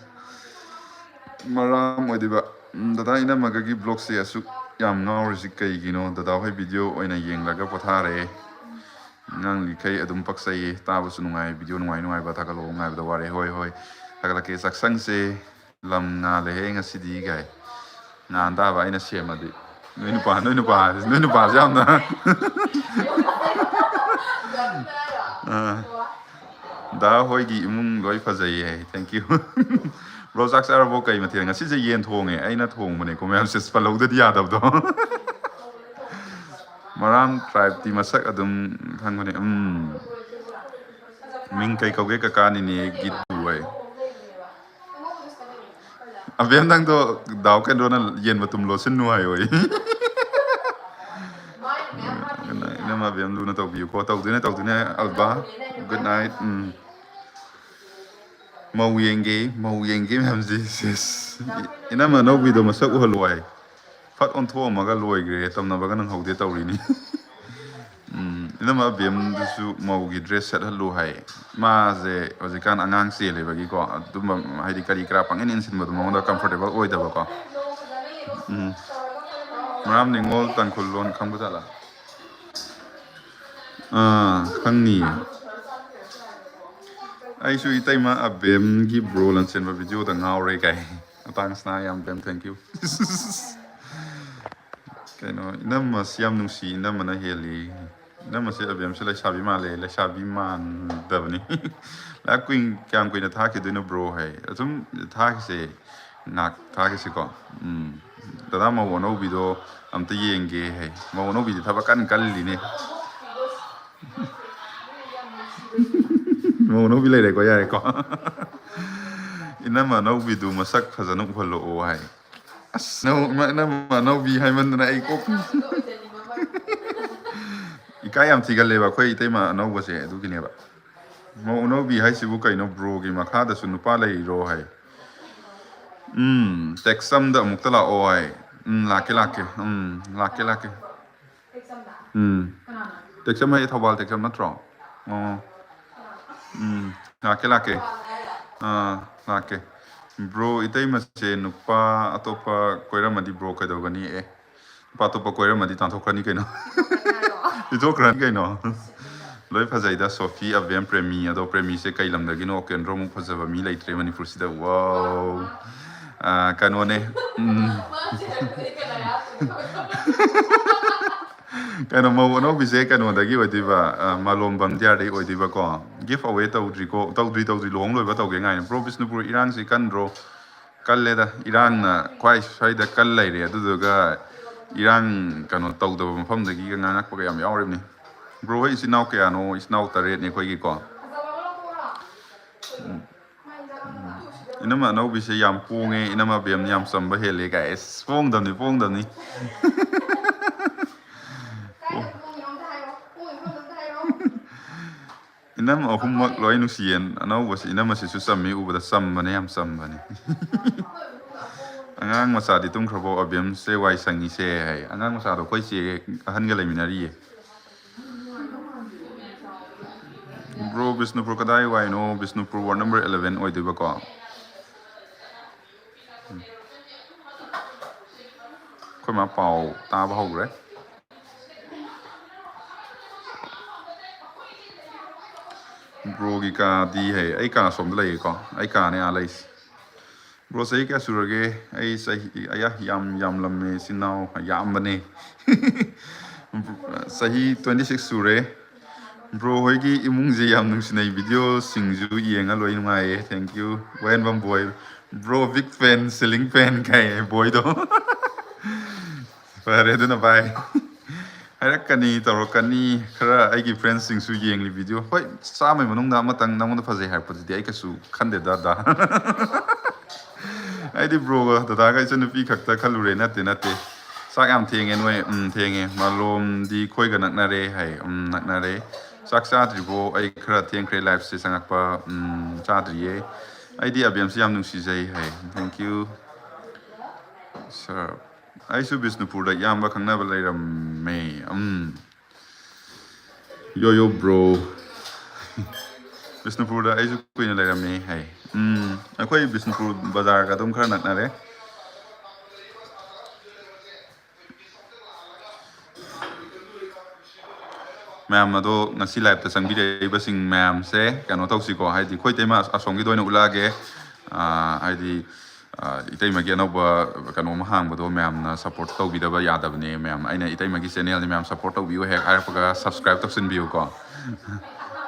ꯃꯔꯝ ꯑꯣꯏꯗꯣꯏꯕ꯫ ꯎꯝ, ꯗꯗꯥ ꯏꯅꯝꯃꯒꯒꯤ vlogꯁꯦ ꯑꯁꯨꯛ ꯌꯥꯝ ꯉꯥꯎꯔꯤꯁꯤ ꯀꯩꯒꯤꯅꯣ? ꯗꯗꯥ ꯍꯣꯏ video ꯑꯣꯏꯅ ꯌꯦꯡꯂꯒ ꯄꯣꯊꯥꯔꯦ꯫ ꯉꯥꯡꯂꯤꯈꯩ ꯑꯗꯨꯝ ꯄꯛꯆꯩꯌꯦ꯫ ꯇꯥꯕꯁꯨ ꯅꯨꯡꯉꯥꯏ꯫ Video ꯅꯨꯡꯉꯥꯏ ꯅꯨꯡꯉꯥꯏꯕ ꯊꯥꯒꯠꯂꯛꯑꯣ꯫ ꯉꯥꯏꯕꯗ ꯋꯥꯔꯦ꯫ ꯍꯣꯏ, ꯍꯣꯏ꯫ ꯊꯥꯒꯠꯂꯛꯀꯦ꯫ ꯆꯥꯛꯁꯪꯁꯦ ꯂꯝ ꯉꯥꯜꯂꯦꯍꯦ ꯉꯁꯤꯗꯤ ꯀꯥꯏ꯫ ꯉꯥꯟ ꯇꯥꯕ ꯑꯩꯅ ꯁꯦꯝꯃꯗꯤ꯫ ꯅꯣꯏ ꯅꯨꯄꯥ, ꯅꯣꯏ ꯅꯨꯄꯥ, ꯅꯣꯏ ꯅꯨꯄꯥꯁꯦ ꯌꯥꯝꯅ ꯑꯥ꯫ ꯗꯥ ꯍꯣꯏꯒꯤ ꯏꯃꯨꯡ ꯂꯣꯏ ꯐꯖꯩꯌꯦ ꯍꯥꯏ꯫ Thank you꯫ Bro, ꯆꯥꯛ ꯆꯥꯔꯕꯣ? ꯀꯩ ꯃꯊꯦꯜ? ꯉꯁꯤꯁꯦ ꯌꯦꯟ ꯊꯣꯡꯉꯦ꯫ ꯑꯩꯅ ꯊꯣꯡꯕꯅꯦꯀꯣ ꯃꯌꯥꯝꯁꯦ, ꯄꯜꯍꯧꯗꯗꯤ ꯌꯥꯗꯕꯗꯣ꯫ ꯃꯔꯥꯝ tribeꯇꯤ ꯃꯁꯛ ꯑꯗꯨꯝ ꯈꯪꯕꯅꯦ꯫ ꯎꯝ꯫ ꯃꯤꯡ ꯀꯩ ꯀꯧꯒꯦ ꯀꯀꯥ? ꯅꯤꯅꯦ ꯒꯤꯇꯨ ꯍꯥꯏ꯫ ꯑꯕꯦꯝ, ꯅꯪꯗꯣ ꯗꯥꯎ ꯀꯩꯅꯣꯅ ꯌꯦꯟ ꯃꯇꯨꯝ ꯂꯣꯠꯁꯤꯟꯅꯨ ꯍꯥꯏꯌꯣ꯫ ꯏꯅꯝꯃ ꯑꯕꯦꯝ ꯂꯨꯅ ꯇꯧꯕꯤꯌꯨꯀꯣ꯫ ꯇꯧꯗꯣꯏꯅꯦ, ꯇꯧꯗꯣꯏꯅꯦ, ꯑꯜꯕꯥ꯫ Good night꯫ ꯎꯝ꯫ ꯃꯧ ꯌꯦꯡꯒꯦ, ꯃꯧ ꯌꯦꯡꯒꯦ ꯃꯌꯥꯝꯁꯦ꯫ ꯁꯦꯁ꯫ ꯏꯅꯝꯃ ꯑꯅꯧꯕꯤꯗꯣ ꯃꯁꯛ ꯎꯍꯜꯂꯣ ꯍꯥꯏ꯫ ꯐꯠ ꯑꯣꯟꯊꯣꯛꯑꯝꯃꯒ ꯂꯣꯏꯈ꯭ꯔꯦ, ꯇꯝꯅꯕꯒ ꯅꯪꯍꯧꯗꯦ ꯇꯧꯔꯤꯅꯤ꯫ ꯎꯝ, ꯏꯅꯝꯃ ꯑꯕꯦꯝꯗꯨꯁꯨ ꯃꯧꯒꯤ dress ꯁꯦꯠꯍꯜꯂꯨ ꯍꯥꯏ꯫ ꯃꯥꯁꯦ ꯍꯧꯖꯤꯛꯀꯥꯟ ꯑꯉꯥꯡ ꯆꯦꯜꯂꯦꯕꯒꯤꯀꯣ, ꯑꯗꯨꯝꯕ ꯍꯥꯏꯗꯤ ꯀꯔꯤ ꯀꯔꯥ ꯄꯪꯏꯟ ꯏꯟꯁꯤꯟꯕꯗꯣ ꯃꯉꯣꯟꯗ comfortable ꯑꯣꯏꯗꯕꯀꯣ꯫ ꯎꯝ꯫ ꯃꯔꯥꯝ ꯅꯤꯉꯣꯜ ꯇꯥꯡꯈꯨꯜ ꯂꯣꯟ ꯈꯪꯕ ꯖꯥꯠꯂꯥ? ꯑꯥ, ꯈꯪꯅꯤꯌꯦ꯫ ꯑꯩꯁꯨ ꯏꯇꯩꯃ ꯑꯕꯦꯝꯒꯤ bro ꯂꯟꯆꯦꯟꯕ videoꯗ ꯉꯥꯎꯔꯦ ꯀꯥꯏ꯫ ꯃꯇꯥꯡ ꯁꯅꯥ ꯌꯥꯝ ꯕꯦꯝ, thank you꯫ ꯀꯩꯅꯣ, ꯏꯅꯝꯃꯁꯤ ꯌꯥꯝ ꯅꯨꯡꯁꯤ, ꯏꯅꯝꯃꯅ ꯍꯦꯜꯂꯤ꯫ ꯏꯅꯝꯃꯁꯤ ꯑꯕꯦꯝꯁꯤ ꯂꯩꯁꯥꯕꯤ ꯃꯥꯜꯂꯦ, ꯂꯩꯁꯥꯕꯤ ꯃꯥꯟꯗꯕꯅꯤ꯫ ꯂꯥꯏꯞ ꯀꯨꯏ-, ꯀꯌꯥꯝ ꯀꯨꯏꯅ ꯊꯥꯈꯤꯗꯣꯏꯅꯣ bro ꯍꯥꯏ꯫ ꯑꯗꯨꯝ ꯊꯥꯈꯤꯁꯦ, ꯉꯥꯛ ꯊꯥꯈꯤꯁꯤꯀꯣ꯫ ꯎꯝ꯫ ꯗꯗꯥ ꯃꯧ ꯑꯅꯧꯕꯤꯗꯣ ꯑꯝꯇ ꯌꯦꯡꯒꯦ ꯍꯥꯏ꯫ ꯃꯧ ꯑꯅꯧꯕꯤꯗꯤ ꯊꯕꯛ ꯀꯟꯅ ꯀꯜꯂꯤꯅꯦ꯫ ꯃꯧ ꯑꯅꯧꯕꯤ ꯂꯩꯔꯦꯀꯣ, ꯌꯥꯔꯦꯀꯣ꯫ ꯏꯅꯝꯃ ꯑꯅꯧꯕꯤꯗꯨ ꯃꯁꯛ ꯐꯖꯅ ꯎꯍꯜꯂꯛꯑꯣ ꯍꯥꯏ꯫ ꯑꯁ, ꯅꯧ-, ꯏꯃꯥ, ꯏꯅꯝꯃ ꯑꯅꯧꯕꯤ ꯍꯥꯏꯃꯟꯗꯅ ꯑꯩ ꯀꯣꯛ ꯏꯀꯥꯏ ꯌꯥꯝ ꯊꯤꯒꯜꯂꯦꯕ ꯑꯩꯈꯣꯏ ꯏꯇꯩꯃ ꯑꯅꯧꯕꯁꯦ, ꯑꯗꯨꯒꯤꯅꯦꯕ꯫ ꯃꯧ ꯑꯅꯧꯕꯤ ꯍꯥꯏꯁꯤꯕꯨ ꯀꯩꯅꯣ, broꯒꯤ ꯃꯈꯥꯗꯁꯨ ꯅꯨꯄꯥ ꯂꯩꯔꯤꯔꯣ ꯍꯥꯏ꯫ ꯎꯝ, text ꯑꯝꯗ ꯑꯃꯨꯛꯇ ꯂꯥꯛꯑꯣ ꯍꯥꯏ꯫ ꯎꯝ, ꯂꯥꯛꯀꯦ, ꯂꯥꯛꯀꯦ꯫ ꯎꯝ, ꯂꯥꯛꯀꯦ, ꯂꯥꯛꯀꯦ꯫ ꯎꯝ꯫ Text ꯑꯃ ꯍꯥꯏ, ꯊꯧꯕꯥꯜ text ꯑꯃ ꯅꯠꯇ꯭ꯔꯣ? ꯑꯣ꯫ ꯎꯝ꯫ ꯂꯥꯛꯀꯦ, ꯂꯥꯛꯀꯦ꯫ ꯑꯥ, ꯂꯥꯛꯀꯦ꯫ ꯕ꯭ꯔꯣ, ꯏꯇꯩꯃꯁꯦ ꯅꯨꯄꯥ ꯑꯇꯣꯞꯄ ꯀꯣꯏꯔꯝꯃꯗꯤ ꯕ꯭ꯔꯣ ꯀꯩꯗꯧꯒꯅꯤ? ꯑꯦ, ꯅꯨꯄꯥ ꯑꯇꯣꯞꯄ ꯀꯣꯏꯔꯝꯃꯗꯤ ꯇꯥꯟꯊꯣꯛꯈ꯭ꯔꯅꯤ ꯀꯩꯅꯣ꯫ ꯄꯤꯊꯣꯛꯈ꯭ꯔꯅꯤ ꯀꯩꯅꯣ꯫ ꯂꯣꯏ ꯐꯖꯩꯗ, ꯁꯣꯐꯤ, ꯑꯕꯦꯝ, ꯄ꯭ꯔꯦꯃꯤ꯫ ꯑꯗꯣ ꯄ꯭ꯔꯦꯃꯤꯁꯦ ꯀꯩ ꯂꯝꯗꯒꯤꯅꯣ? ꯀꯦꯟꯗ꯭ꯔꯣꯃꯨꯛ ꯐꯖꯕ ꯃꯤ ꯂꯩꯇ꯭ꯔꯦ ꯃꯅꯤꯄꯨꯔꯁꯤꯗ꯫ ꯋꯥꯎ꯫ ꯑꯥ, ꯀꯩꯅꯣꯅꯦ꯫ ꯎꯝ꯫ ꯀꯩꯅꯣ, ꯃꯧ ꯑꯅꯧꯕꯤꯁꯦ ꯀꯩꯅꯣꯗꯒꯤ ꯑꯣꯏꯗꯣꯏꯕ, ꯑ, ꯃꯥꯂꯣꯝ ꯕꯝꯗꯤꯌꯥꯔꯗꯒꯤ ꯑꯣꯏꯗꯣꯏꯕꯀꯣ꯫ Give away ꯇꯧꯗ꯭ꯔꯤꯀꯣ, ꯇꯧꯗ꯭ꯔꯤ, ꯇꯧꯗ꯭ꯔꯤ, ꯂꯨꯍꯣꯡ ꯂꯣꯏꯕ ꯇꯧꯒꯦ ꯉꯥꯏꯅꯤ꯫ ꯕ꯭ꯔꯣ, ꯕꯤꯁꯅꯨꯄꯨꯔ ꯏꯔꯥꯡꯁꯤ ꯀꯟꯗ꯭ꯔꯣ? ꯀꯜꯂꯦꯗ, ꯏꯔꯥꯡꯅ ꯈ꯭ꯋꯥꯏ ꯁ꯭ꯋꯥꯏꯗ ꯀꯜ ꯂꯩꯔꯦ, ꯑꯗꯨꯗꯨꯒ ꯏꯔꯥꯡ ꯀꯩꯅꯣ ꯇꯧꯗꯕ ꯃꯐꯝꯗꯒꯤꯒ ꯉꯥꯡꯉꯛꯄꯒ ꯌꯥꯝ ꯌꯥꯎꯔꯤꯕꯅꯤ꯫ ꯕ꯭ꯔꯣ ꯍꯣꯏ ꯏꯆꯤꯟ ꯏꯅꯥꯎ ꯀꯌꯥꯅꯣ? ꯏꯆꯤꯟ ꯏꯅꯥꯎ ꯇꯔꯦꯠꯅꯤ ꯑꯩꯈꯣꯏꯒꯤꯀꯣ꯫ ꯎꯝ꯫ ꯏꯅꯝꯃ ꯑꯅꯧꯕꯤꯁꯦ ꯌꯥꯝ ꯄꯣꯡꯉꯦ, ꯏꯅꯝꯃ ꯕꯦꯝꯅ ꯌꯥꯝ ꯆꯝꯕ ꯍꯦꯜꯂꯦ ꯀꯥꯏ꯫ ꯑꯁ, ꯄꯣꯡꯗꯕꯅꯤ, ꯄꯣꯡꯗꯕꯅꯤ꯫ ꯏꯅꯝ ꯑꯍꯨꯝꯃꯛ ꯂꯣꯏ ꯅꯨꯡꯁꯤꯌꯦ꯫ ꯑꯅꯧꯕꯁꯤ, ꯏꯅꯝꯃꯁꯤꯁꯨ ꯆꯝꯃꯤ, ꯎꯕꯗ ꯆꯝꯕꯅꯦ, ꯌꯥꯝ ꯆꯝꯕꯅꯦ꯫ "ꯑꯉꯥꯡ ꯃꯆꯥꯗꯤ ꯇꯨꯝꯈ꯭ꯔꯕꯣ? ꯑꯕꯦꯝꯁꯦ ꯋꯥꯏ ꯁꯪꯉꯤꯁꯦ" ꯍꯥꯏ꯫ ꯑꯉꯥꯡ ꯃꯆꯥꯗꯣ ꯑꯩꯈꯣꯏ ꯆꯦ ꯑꯍꯟꯒ ꯂꯩꯃꯤꯟꯅꯔꯤꯌꯦ꯫ ꯕ꯭ꯔꯣ, ꯕꯤꯁꯅꯨꯄꯨꯔ ꯀꯗꯥꯏ ꯋꯥꯏꯅꯣ? Bishnupur ward number eleven ꯑꯣꯏꯗꯣꯏꯕꯀꯣ꯫ ꯎꯝ꯫ ꯑꯩꯈꯣꯏ ꯃꯥ ꯄꯥꯎ ꯇꯥꯕ ꯍꯧꯈ꯭ꯔꯦ꯫ ꯕ꯭ꯔꯣꯒꯤ ꯀꯥꯗꯤ ꯍꯥꯏ, ꯑꯩ ꯀꯥ ꯁꯣꯝꯗ ꯂꯩꯌꯦꯀꯣ, ꯑꯩ ꯀꯥꯅꯦ ꯑꯥ ꯂꯩꯁꯦ꯫ ꯕ꯭ꯔꯣ, ꯆꯍꯤ ꯀꯌꯥ ꯁꯨꯔꯒꯦ? ꯑꯩ ꯆꯍꯤ, ꯑꯌꯥ, ꯌꯥꯝ ꯌꯥꯝꯂꯝꯃꯦ, ꯏꯆꯤꯟ ꯏꯅꯥꯎ ꯌꯥꯝꯕꯅꯦ꯫ ꯆꯍꯤ twenty six ꯁꯨꯔꯦ꯫ ꯕ꯭ꯔꯣ ꯍꯣꯏꯒꯤ ꯏꯃꯨꯡꯁꯦ ꯌꯥꯝ ꯅꯨꯡꯁꯤꯅꯩ, ꯚꯤꯗꯤꯑꯣꯁꯤꯡꯁꯨ ꯌꯦꯡꯉ ꯂꯣꯏ ꯅꯨꯡꯉꯥꯏꯌꯦ꯫ Thank you꯫ ꯋꯥꯍꯦꯟꯕꯝ boy, bro, big fan, ceiling fan ꯀꯥꯏ ꯕꯣꯏꯗꯣ꯫ ꯐꯔꯦ ꯑꯗꯨꯅ ꯚꯥꯏ꯫ ꯍꯥꯏꯔꯛꯀꯅꯤ, ꯇꯧꯔꯛꯀꯅꯤ꯫ ꯈꯔ ꯑꯩꯒꯤ friendsꯁꯤꯡꯁꯨ ꯌꯦꯡꯂꯤ ꯚꯤꯗꯤꯑꯣ꯫ ꯍꯣꯏ, ꯆꯥꯝꯃꯩ ꯃꯅꯨꯡꯗ ꯑꯃꯇꯪ ꯅꯪꯉꯣꯟꯗ ꯐꯖꯩ ꯍꯥꯏꯔꯛꯄꯗꯨꯗꯤ ꯑꯩ ꯀꯩꯁꯨ ꯈꯟꯗꯦꯗ, ꯗꯥ꯫ ꯑꯩꯗꯤ ꯕ꯭ꯔꯣꯒ ꯗꯗꯥꯒ ꯏꯆꯟꯅꯨꯄꯤ ꯈꯛꯇ ꯈꯜꯂꯨꯔꯦ꯫ ꯅꯠꯇꯦ, ꯅꯠꯇꯦ꯫ ꯆꯥꯛ ꯌꯥꯝ ꯊꯦꯡꯉꯦ ꯅꯣꯏ꯫ ꯎꯝ, ꯊꯦꯡꯉꯦ꯫ ꯃꯥꯂꯣꯝꯗꯤ ꯑꯩꯈꯣꯏꯒ ꯅꯛꯅꯔꯦ ꯍꯥꯏ꯫ ꯎꯝ, ꯅꯛꯅꯔꯦ꯫ ꯆꯥꯛ ꯆꯥꯗ꯭ꯔꯤꯕꯣ? ꯑꯩ ꯈꯔ ꯊꯦꯡꯈ꯭ꯔꯦ liveꯁꯦ ꯆꯪꯉꯛꯄ꯫ ꯎꯝ, ꯆꯥꯗ꯭ꯔꯤꯌꯦ꯫ ꯑꯩꯗꯤ ꯑꯕꯦꯝꯁꯤ ꯌꯥꯝ ꯅꯨꯡꯁꯤꯖꯩ ꯍꯥꯏ꯫ Thank you, sir꯫ ꯑꯩꯁꯨ ꯕꯤꯁꯅꯨꯄꯨꯔꯗ ꯏꯌꯥꯝꯕ ꯈꯪꯅꯕ ꯂꯩꯔꯝꯃꯦ꯫ ꯎꯝ꯫ ꯌꯣ, ꯌꯣ, bro꯫ ꯕꯤꯁꯅꯨꯄꯨꯔꯗ ꯑꯩꯁꯨ ꯀꯨꯏꯅ ꯂꯩꯔꯝꯃꯦ ꯍꯥꯏ꯫ ꯎꯝ, ꯑꯩꯈꯣꯏ ꯕꯤꯁꯅꯨꯄꯨꯔ ꯕꯖꯥꯔꯒ ꯑꯗꯨꯝ ꯈꯔ ꯅꯛꯅꯔꯦ꯫ ꯃꯌꯥꯝ ꯑꯗꯣ, ꯉꯁꯤ live-ꯇ ꯆꯪꯕꯤꯔꯛꯏꯕꯁꯤꯡ ꯃꯌꯥꯝꯁꯦ ꯀꯩꯅꯣ ꯇꯧꯁꯤꯀꯣ, ꯍꯥꯏꯗꯤ ꯑꯩꯈꯣꯏ ꯏꯇꯩꯃ ꯑꯁꯣꯝꯒꯤꯗ ꯑꯣꯏꯅ ꯎꯠꯂꯛꯑꯒꯦ꯫ ꯑꯥ, ꯍꯥꯏꯗꯤ, ꯑꯥ, ꯏꯇꯩꯃꯒꯤ ꯑꯅꯧꯕ ꯀꯩꯅꯣꯝ ꯍꯥꯡꯕꯗꯣ ꯃꯌꯥꯝꯅ support ꯇꯧꯕꯤꯗꯕ ꯌꯥꯗꯕꯅꯦ꯫ ꯃꯌꯥꯝ, ꯑꯩꯅ ꯏꯇꯩꯃꯒꯤ channel-ꯁꯦ ꯃꯌꯥꯝ support ꯇꯧꯕꯤꯌꯨ ꯍꯦꯛ ꯍꯥꯏꯔꯛꯄꯒ subscribe ꯇꯧꯁꯤꯟꯕꯤꯌꯨꯀꯣ꯫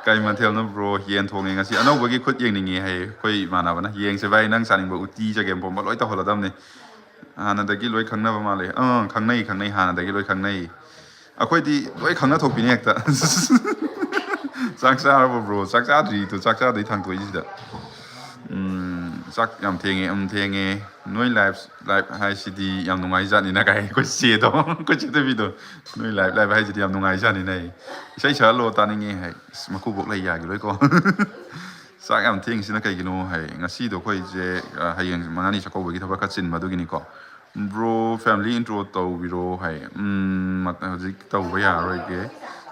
ꯀꯩ ꯃꯊꯦꯜꯅꯣ bro? ꯌꯦꯟ ꯊꯣꯡꯉꯦ ꯉꯁꯤ꯫ ꯑꯅꯧꯕꯒꯤ ꯈꯨꯠ ꯌꯦꯡꯅꯤꯡꯉꯦ ꯍꯥꯏꯌꯦ ꯑꯩꯈꯣꯏ ꯏꯃꯥꯟꯅꯕꯅ꯫ ꯌꯦꯡꯁꯦ ꯚꯥꯏ, ꯅꯪ ꯆꯥꯅꯤꯡꯕ ꯎꯇꯤ, ꯆꯒꯦꯝꯄꯣꯝꯕ ꯂꯣꯏ ꯇꯧꯍꯜꯂꯗꯝꯅꯤ꯫ ꯍꯥꯟꯅꯗꯒꯤ ꯂꯣꯏ ꯈꯪꯅꯕ ꯃꯥꯜꯂꯦ꯫ ꯑꯥ, ꯈꯪꯅꯩ, ꯈꯪꯅꯩ, ꯍꯥꯟꯅꯗꯒꯤ ꯂꯣꯏ ꯈꯪꯅꯩ꯫ ꯑꯩꯈꯣꯏꯗꯤ ꯂꯣꯏ ꯈꯪꯅ ꯊꯣꯛꯄꯤꯅꯦ ꯍꯦꯛꯇ꯫ ꯆꯥꯛ ꯆꯥꯔꯕꯣ bro? ꯆꯥꯛ ꯆꯥꯗ꯭ꯔꯤ, ꯇꯨ ꯆꯥꯛ ꯆꯥꯗꯣꯏ ꯊꯥꯡꯇꯣꯛꯏꯁꯤꯗ꯫ ꯎꯝ, ꯆꯥꯛ ꯌꯥꯝ ꯊꯦꯡꯉꯦ꯫ ꯎꯝ, ꯊꯦꯡꯉꯦ꯫ ꯅꯣꯏ live, live ꯍꯥꯏꯁꯤꯗꯤ ꯌꯥꯝ ꯅꯨꯡꯉꯥꯏꯖꯥꯠꯅꯤꯅ ꯀꯥꯏ, ꯑꯩꯈꯣꯏ ꯆꯦꯗꯣ, ꯑꯩꯈꯣꯏ ꯆꯦ ꯊꯣꯏꯕꯤꯗꯣ꯫ ꯅꯣꯏ live, live ꯍꯥꯏꯁꯤꯗꯤ ꯌꯥꯝ ꯅꯨꯡꯉꯥꯏꯖꯥꯠꯅꯤꯅꯦ꯫ ꯏꯁꯩ ꯁꯛꯍꯜꯂꯣ ꯇꯥꯅꯤꯡꯉꯦ ꯍꯥꯏ꯫ ꯑꯁ, ꯃꯀꯨꯕꯣꯛ ꯂꯩ ꯌꯥꯈꯤꯔꯣꯏꯀꯣ꯫ ꯆꯥꯛ ꯌꯥꯝ ꯊꯦꯡꯉꯤꯁꯤꯅ ꯀꯩꯒꯤꯅꯣ ꯍꯥꯏ꯫ ꯉꯁꯤꯗꯣ ꯑꯩꯈꯣꯏꯁꯦ, ꯑ, ꯍꯌꯦꯡ ꯃꯉꯥꯅꯤ ꯆꯥꯛꯀꯧꯕꯒꯤ ꯊꯕꯛ ꯈꯔ ꯆꯤꯟꯕ ꯑꯗꯨꯒꯤꯅꯤꯀꯣ꯫ Bro, family intro ꯇꯧꯕꯤꯔꯣ ꯍꯥꯏ꯫ ꯎꯝ, ꯃꯠ-, ꯍꯧꯖꯤꯛ ꯇꯧꯕ ꯌꯥꯔꯔꯣꯏꯒꯦ꯫